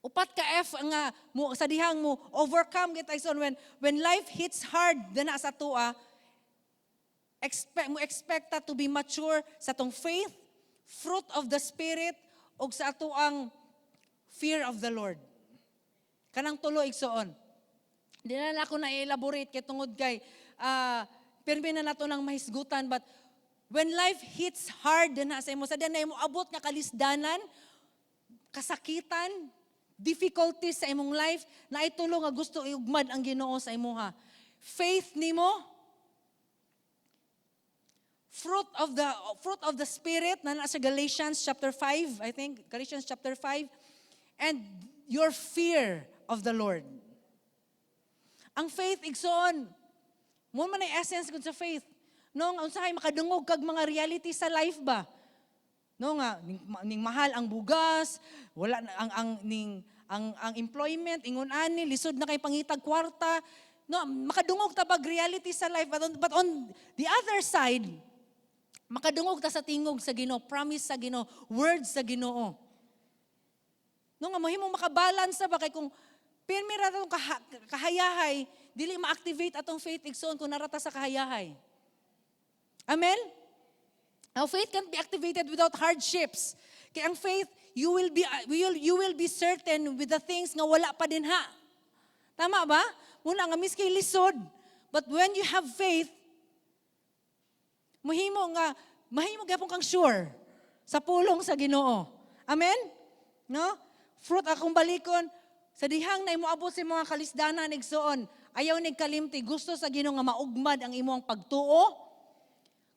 Upat ka F nga mo sa dihang mo overcome kita, igsoon, when life hits hard dana sa atoa, expect mo, expect ta to be mature sa atong faith, fruit of the Spirit, ug sa atoang fear of the Lord. Kanang tulo, igsoon. Di na ako na-elaborate kay tungod kay pirmi na nato nang mahisgutan, but when life hits hard na sa imo, sa na imo abot nga kalisdanan, kasakitan, difficulties sa imong life, na tulo nga gusto iugmad ang Ginoo sa imuha. Faith nimo, fruit of the Spirit na nasa Galatians chapter 5, I think, Galatians chapter 5, and your fear of the Lord. Ang faith, igsoon, mo man ang essence gud sa faith. No, nga unsahay makadungog kag mga reality sa life ba? No nga ning mahal ang bugas, wala na, ang ning ang employment ingon ani, lisod na kay pangitag kwarta. No, makadungog ta bag reality sa life, but on the other side, makadungog ta sa tingog sa Ginoo, promise sa Ginoo, words sa Ginoo. No nga mahimong makabalance ba kay kung pirmi ra atong kahayahay, dili ma-activate atong faith, igsoon, kung naa ra ta sa kahayahay. Amen? Now, faith can't be activated without hardships. Kaya ang faith, you will be certain with the things nga wala pa din ha. Tama ba? Muna nga miski lisod. But when you have faith, mahimo nga mahimo gyapon kang sure sa pulong sa Ginoo. Amen? No? Fruit akong balikon sa dihang na imo abot sa mga kalisdanan, igsoon. Ayaw nig kalimti, gusto sa Ginoo nga maugmad ang imong pagtuo.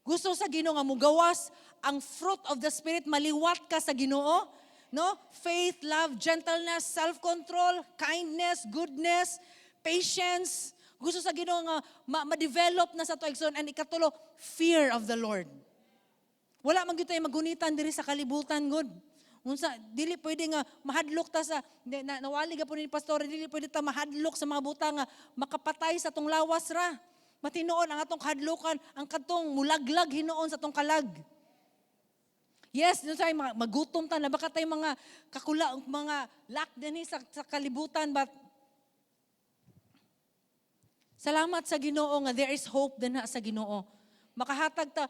Gusto sa Ginoo nga mugawas ang fruit of the Spirit, maliwat ka sa Ginoo. No? Faith, love, gentleness, self-control, kindness, goodness, patience. Gusto sa Ginoo nga ma-develop na sa ato, igsoon. And ikatulo, fear of the Lord. Wala man gyud tayo magunitan diri sa kalibutan gud. Unsa dili pwede nga mahadlok ta sa na, nawali gapon ni pastor, dili pwede ta mahadlok sa mga butang nga makapatay sa atong lawas ra. Matinuon ang atong kahadlukan ang kadtong mulaglag hinuon sa atong kalag. Yes, dun tayo magutom ta na baka tayo mga kakula, mga lack din sa kalibutan, but salamat sa Ginoo nga there is hope din sa Ginoo. Makahatag ta,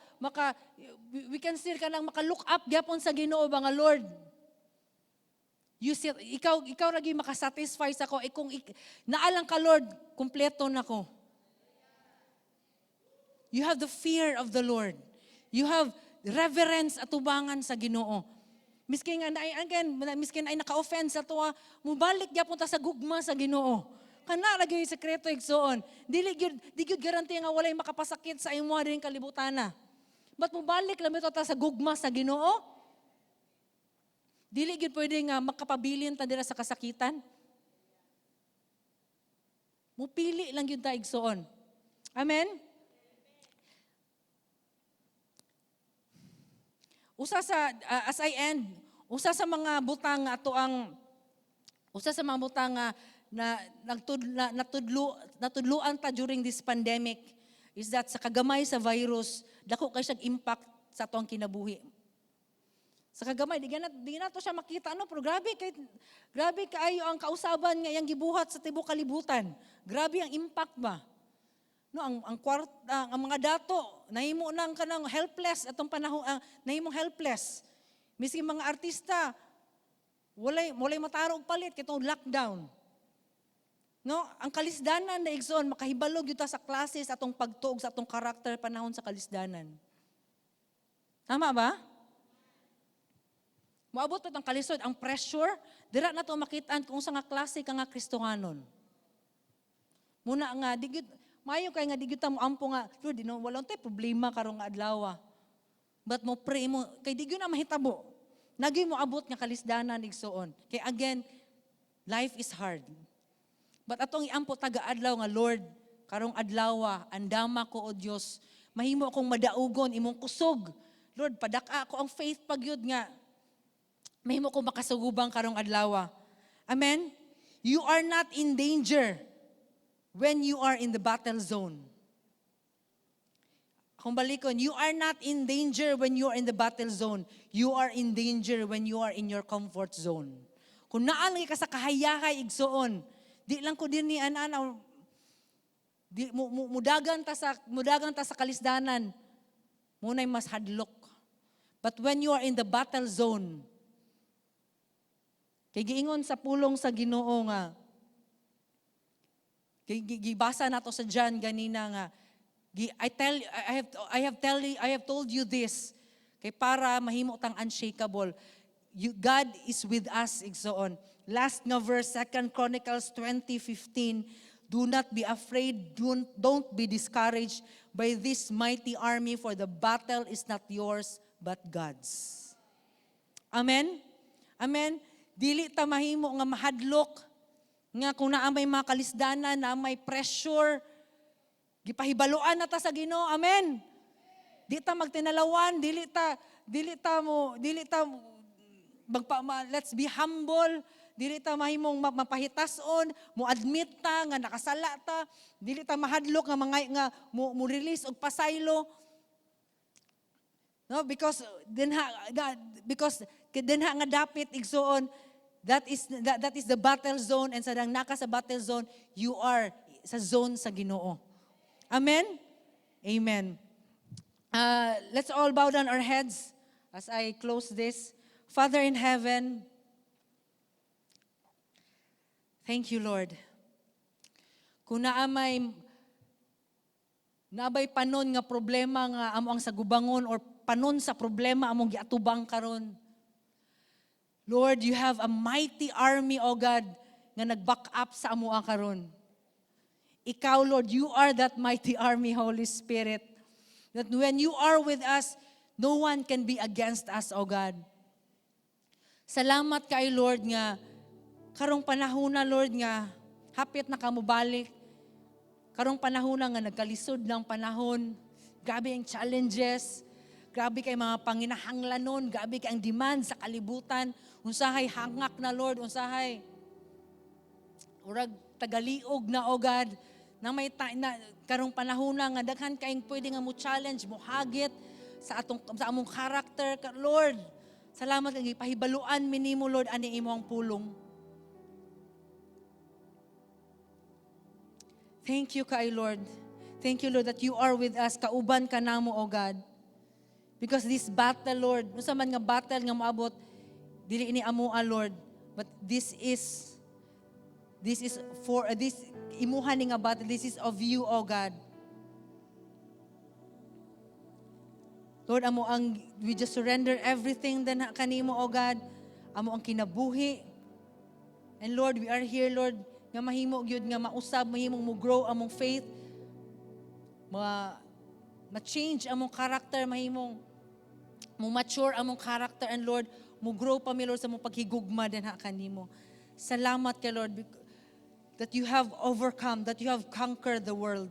we can still kanang maka-look up gyapon sa Ginoo ba nga, "Lord, you see, ikaw lagi makasatisfy sa ko. Eh, kung naalang ka, Lord, kumpleto na ko." You have the fear of the Lord. You have reverence atubangan sa Ginoo. Miskin nga naay, again, miskin ay naka-offend sa tuwa, mubalik gyapon ta sa gugma sa Ginoo. Kana lagi yung sekreto, igsoon. Dili gyud, di gyud guarantee nga walay makapasakit sa imo din kalibutana. But mubalik lang ito ta sa gugma sa Ginoo. Dili gyud pwede nga makapabilin ta dira sa kasakitan. Mupili lang gyud ta, igsoon. Amen? Usa sa as I end, usa sa mga butang nga na nagtud na, natudlo natudluan ta during this pandemic is that sa kagamay sa virus, dako kay siyang impact sa atong kinabuhi. Sa kagamay, di na to siya makita ano, pero grabe kaayo ang kausaban nga iyang gibuhat sa tibuok kalibutan. Grabe ang impact ba? No, ang kwart ang mga dato nahimo nang kanang helpless atong panahon, ang nahimong helpless. Miski mga artista walay matarong palit kay tong lockdown. No, ang kalisdanan na, igsoon, makahibalo gyud ta sa klase sa atong pagtuog sa atong karakter panahon sa kalisdanan. Tama ba? Moabot pa ang kalisod, ang pressure, dira na to makitaan kung unsa nga klase ka nga Kristohanon. Muna nga di gyud maayo kay nga di gyud ta mo ampo nga, "Lord, di no wala tay problema karong adlaw." But mo pray mo kay di gyud na mahitabo. Nagi mo abot nga kalisdanan, igsoon. Kay again, life is hard. But atong iampo taga adlaw nga, "Lord, karong adlaw, andama ko o Dios, mahimo akong madaugon imong kusog. Lord, padak-a ko ang faith pagyud nga mahimo ko makasugubang karong adlaw." Amen? You are not in danger when you are in the battle zone. Kung balikon, you are not in danger when you are in the battle zone. You are in danger when you are in your comfort zone. Kung naa lagi ka sa kahayahay, igsuon, di lang ko din ni an di mo, mudagan ta sa kalisdanan, muna'y mas hadlok. But when you are in the battle zone, kay giingon sa pulong sa Ginoo nga kay gibasa nato sa John ganina nga gi, I tell I have told you this kay para mahimo tang unshakable. God is with us, igsoon. Last nga verse, 2 Chronicles 20:15. "Do not be afraid, don't be discouraged by this mighty army, for the battle is not yours but God's." Amen? Amen? Dili ta mahimo nga mahadlok nga kung naa may mga kalisdanan, naa may pressure, gipahibaluan na ta sa Ginoo. Amen. Di ta magtinalawan, dili ta magpa, let's be humble. Dili ta mahimong mapahitason, mo admit ta nga nakasala ta, dili ta mahadlok nga mga nga mo release og pasaylo. No, because dinha nga dapit, igsuon, that is the battle zone, and sa dang naka sa battle zone, you are sa zone sa Ginoo. Amen? Amen. Let's all bow down our heads as I close this. Father in heaven, thank you, Lord. Kung naa may nabay panon nga problema nga amo ang sagubangon or panon sa problema among giatubang karon. Lord, you have a mighty army, O God, nga nag-back up sa amoa karon. Ikaw, Lord, you are that mighty army, Holy Spirit. That when you are with us, no one can be against us, O God. Salamat kay Lord nga karong panahon na, Lord, nga hapit na ka mobalik. Karong panahon na nga nagkalisod ng panahon. Grabe ang challenges. Grabe kay mga panginahanglanon, grabe kay ang demand sa kalibutan. Unsahay hangak na, Lord, unsahay urag tagaliog na, O God, na may na, karong panahon na nga daghan kayong pwede nga mo challenge, mo hagit sa atong sa among character. Lord, salamat kay gipahibaluan mi nimo, Lord, ani imong pulong. Thank you kay Lord. Thank you, Lord, that you are with us. Kauban ka namo, O God. Because this battle, Lord, unsa man nga battle nga moabot, dili ini amoa, Lord, but this is for this imuha ni nga battle, this is of you, O God. Lord, amo ang we just surrender everything then kanimo, O God. Amo ang kinabuhi. And Lord, we are here, Lord, nga mahimo gyud nga mausab, mahimong mo grow among faith, ma ma-change among character, mahimong mo mature among character, and Lord, mo grow pa mi, Lord, sa among paghigugma din ha kanimo. Salamat kay Lord that you have overcome, that you have conquered the world.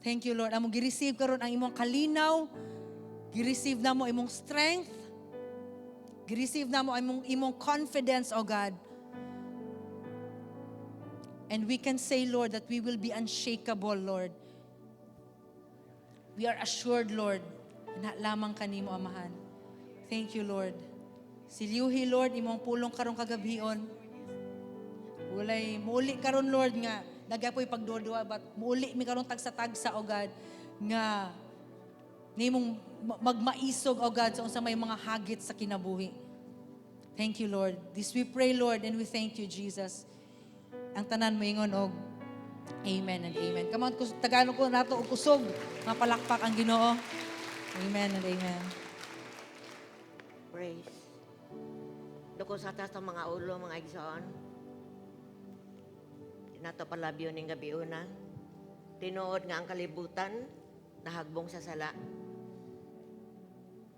Thank you, Lord. Among gi-receive karon ang imong kalinaw, gi-receive namo imong strength, gi-receive namo imong confidence, O God. And we can say, Lord, that we will be unshakable, Lord. We are assured, Lord, na lamang kanimo, Amahan. Thank you, Lord. Silyuhi, Lord, imong pulong karong kagabhion. Walay muuli karon, Lord, nga nagapoy pagduwa, but muuli mi karon tagsa-tagsa, O God, nga nimong magmaisog, O God, sa unsa may mga hagit sa kinabuhi. Thank you, Lord. This we pray, Lord, and we thank you, Jesus. Ang tanan moingon og amen and amen. Come on, Tagalog ko nato og kusog. Mapalakpak ang Ginoo. Amen and amen. Praise. Duko sa taas ng mga ulo, mga igsoon. Nato palabyo ning gabi una. Tinuod nga ang kalibutan nahagbong sa sala.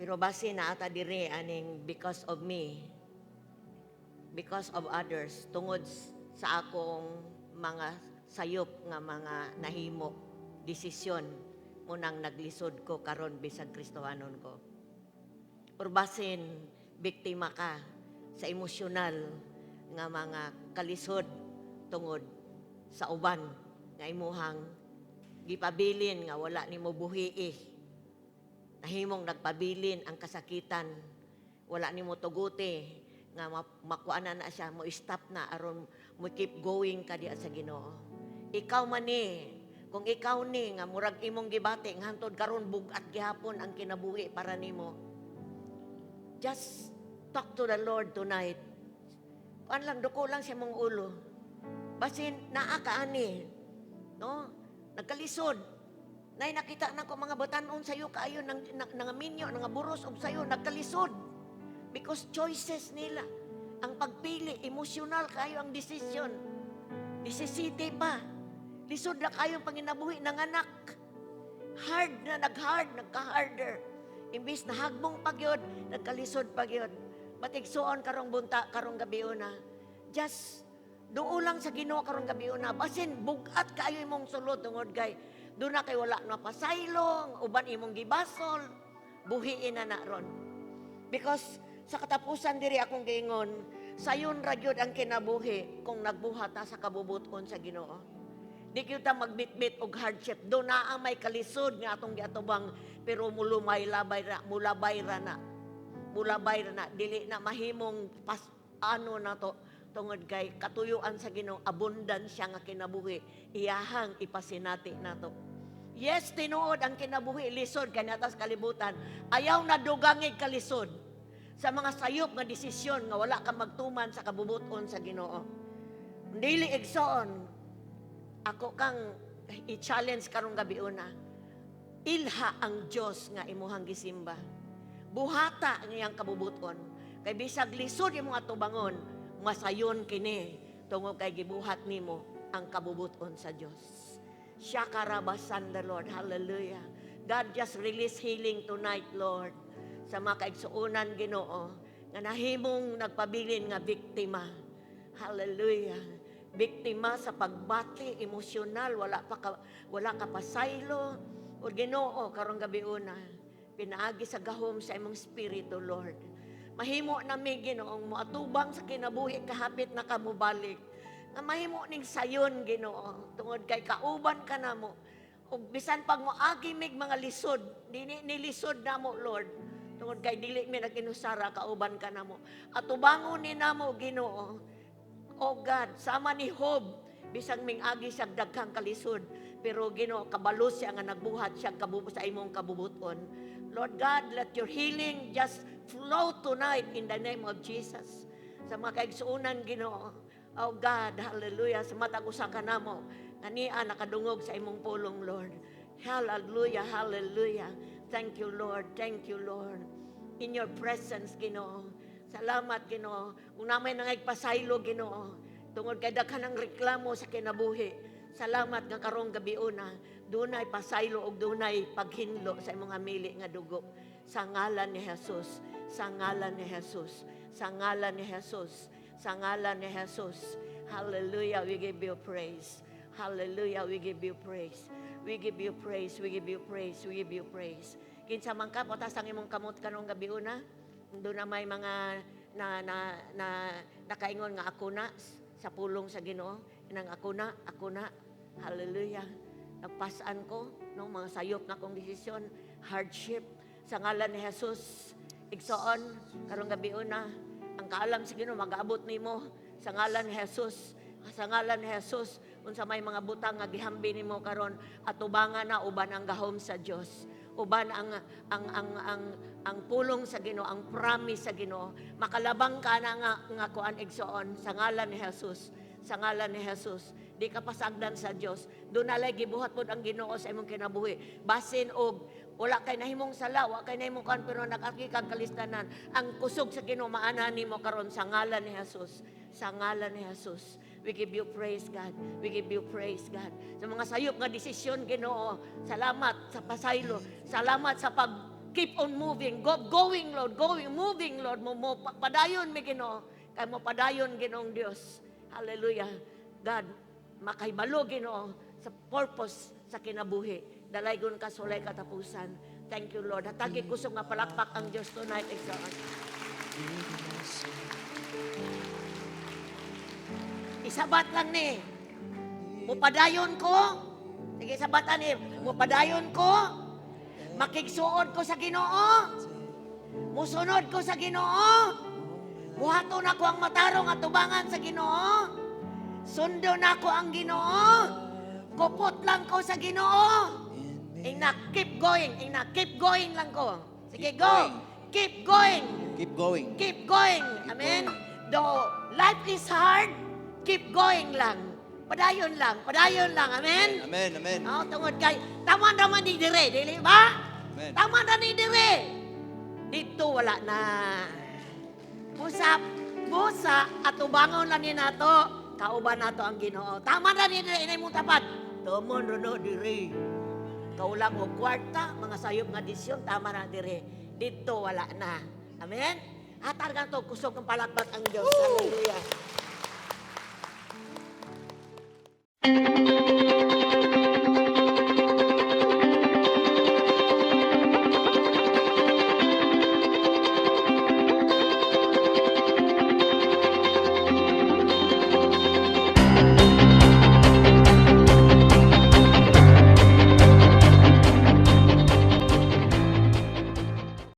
Pero base na ata diri aning because of me, because of others, tungod sa akong mga sayop nga mga nahimo, desisyon, munang naglisod ko karon bisag Kristohanon ko. Or basin biktima ka sa emosyonal nga mga kalisod tungod sa uban nga imuhang Gipabilin nga wala nimo buhii. Nahimong nagpabilin ang kasakitan. Wala nimo tuguti nga makuha na na siya, mo stop na aron mo keep going ka diha sa Ginoo. Ikaw man ni, kung ikaw ni nga murag imong gibati nga hantod karon bug-at gihapon ang kinabuhi para nimo. Just talk to the Lord tonight. Kuan lang, duko lang sa imong ulo. Basin naa ka ani. No? Nagkalisod. Nay nakita na ko mga batanon sayo kaayo nang nangaminyo, nangaburos og sayo, nagkalisod. Because choices nila. Ang pagpili, emosyonal kayo ang decision. Necessity pa. Lisod na kayong panginabuhi ng anak. Hard na, nag-hard, nagka-harder. Imbis na hagbong pagyod, nagkalisod pagyod. Batigsuon karong bunta, karong gabi una. Just duo lang sa Ginoo karong gabi una. Basin bugat kaayo imong sulod tungod kay doon na kay wala na pasaylong, uban imong gibasol, buhiin na na ron. Because sa katapusan diri akong giingon, sayon ra gyud ang kinabuhi kung nagbuhat ta sa kabubuton sa Ginoo. Di gyud ta magbitbit og hardship. Do naa may kalisod nga atong giatubang, pero mulumay labay ra, mulabay ra na. Mulabay ra na, dili na mahimong pas ano na to tungod kay katuyuan sa Ginoo, abundance siya nga kinabuhi, iyahang ipasinati nato. Yes, tinuod ang kinabuhi lisod kay natas kalibutan. Ayaw na dugangig kalisod sa mga sayop nga desisyon nga wala ka magtuman sa kabubuton sa Ginoo. Dili, igsoon, ako kang i-challenge karong gabi una. Ilha ang Dios nga imuhang gisimba. Buhata ang iyang kabubuton. Kay bisag lisod imong atubangon, masayon kini tungod kay gibuhat nimo ang kabubuton sa Dios. Shakarabasan the Lord. Hallelujah. God, just release healing tonight, Lord. Sa mga kaigsuonan, Ginoo, nga nahimong nagpabilin nga biktima. Hallelujah. Biktima sa pagbati, emosyonal, wala ka pasaylo. O Ginoo, karong gabi una, pinaagi sa gahom sa imong spirito, Lord. Mahimo nami, Ginoong moatubang sa kinabuhi kahapit na kamubalik. Nga mahimo ning sayon, Ginoo, tungod kay kauban ka namo. Ug bisan pag moagi mig mga lisod, dili ni lisod namo, Lord. Tungod kay dili mi nag-inusara, kauban ka namo. Atubangon ni namo, Ginoo. Oh God, sama ni Job, bisag ming agi siya daghang kalisod, pero Ginoo, kabalo siya nga nagbuhat siya sa imong kabubuton. Lord God, let your healing just flow tonight in the name of Jesus. Sa mga kaigsuonan, Ginoo, oh God, hallelujah, sa matag usa ka namo, nga niya nakadungog sa imong pulong, Lord. Hallelujah, hallelujah. Thank you, Lord. Thank you, Lord. In your presence, Ginoo. Salamat, Ginoo. Kung naa may nangaypasaylo, Ginoo, tungod kay daghan ang reklamo sa kinabuhi. Salamat nga karong gabi una, dunay pasaylo ug dunay paghinlo sa imong hamili nga dugo. Sa ngalan ni Jesus, sa ngalan ni Jesus, sa ngalan ni Jesus, sa ngalan ni Jesus. Hallelujah, we give you praise. Hallelujah, we give you praise. We give you praise, we give you praise, we give you praise. Kinsa man ka, patas ang imong kamot karong gabi una. Doon na may mga na, na, na, nakaingon nga ako na sa pulong sa Ginoo. Nang ako na, ako na. Hallelujah. Nagpasan ko no mga sayop na akong desisyon, hardship sa ngalan ni Jesus. Igsoon, karong gabi una, ang kaalam sa Ginoo mag-abot nimo sa ngalan ni Jesus. Sa ngalan ni Jesus, unsa may mga butang nga gihambi nimo karon, atubangan na uban ang gahom sa Dios. Uban ang pulong sa Ginoo, ang promise sa Ginoo. Makalabang ka na nga kuan, igsoon, sa ngalan ni Jesus. Sa ngalan ni Jesus. Di ka pasagdan sa Dios. Doon nalay gibuhat pod ang Ginoo sa imong kinabuhi. Basin og wala kay nahimong sala, wa kay nahimong kuan, pero nag-agi kag kalistanan. Ang kusog sa Ginoo maana nimo karon sa ngalan ni Jesus. Sa ngalan ni Jesus. We give you praise, God. We give you praise, God. Sa mga sayop nga desisyon, Ginoo, salamat sa pasaylo. Salamat sa pag keep on moving. Go, going, Lord. Going, moving, Lord. Mo padayon mi, Ginoo. Kay mo padayon, Ginoong Dios. Hallelujah. God, makahibalo, Ginoo, sa purpose sa kinabuhi. Dalaygon ka sulay katapusan. Thank you, Lord. Hatagi kusog nga palakpak ang Diyos tonight, igsoon. Isabat lang ni. Mupadayon ko. Sige, sa bata ni, mupadayon ko, makigsuod ko sa Ginoo, musunod ko sa Ginoo, buhaton ako ang matarong atubangan sa Ginoo, sundo nako ang Ginoo, kupot lang ko sa Ginoo. Ingna, keep going, ingna, keep going lang ko. Sige, Keep go. going. Keep going. Keep going. Keep going. Keep Amen. going. Though life is hard, keep going lang. Padayon lang, padayon lang. Amen. Amen, amen. Oh, tungod kay tama naman ni dire, dili ba? Amen. Tama na ni dire. Dito wala na. Busa, busa atubangon lang ni nato, kauban nato ang Ginoo. Tama na ni dire inay mong tapat. Tumon rono dire. Kaulang og kwarta, mga sayop nga desisyon, tama na dire. Dito wala na. Amen? Hatar to kusog ng palakpak ang Diyos. Hallelujah.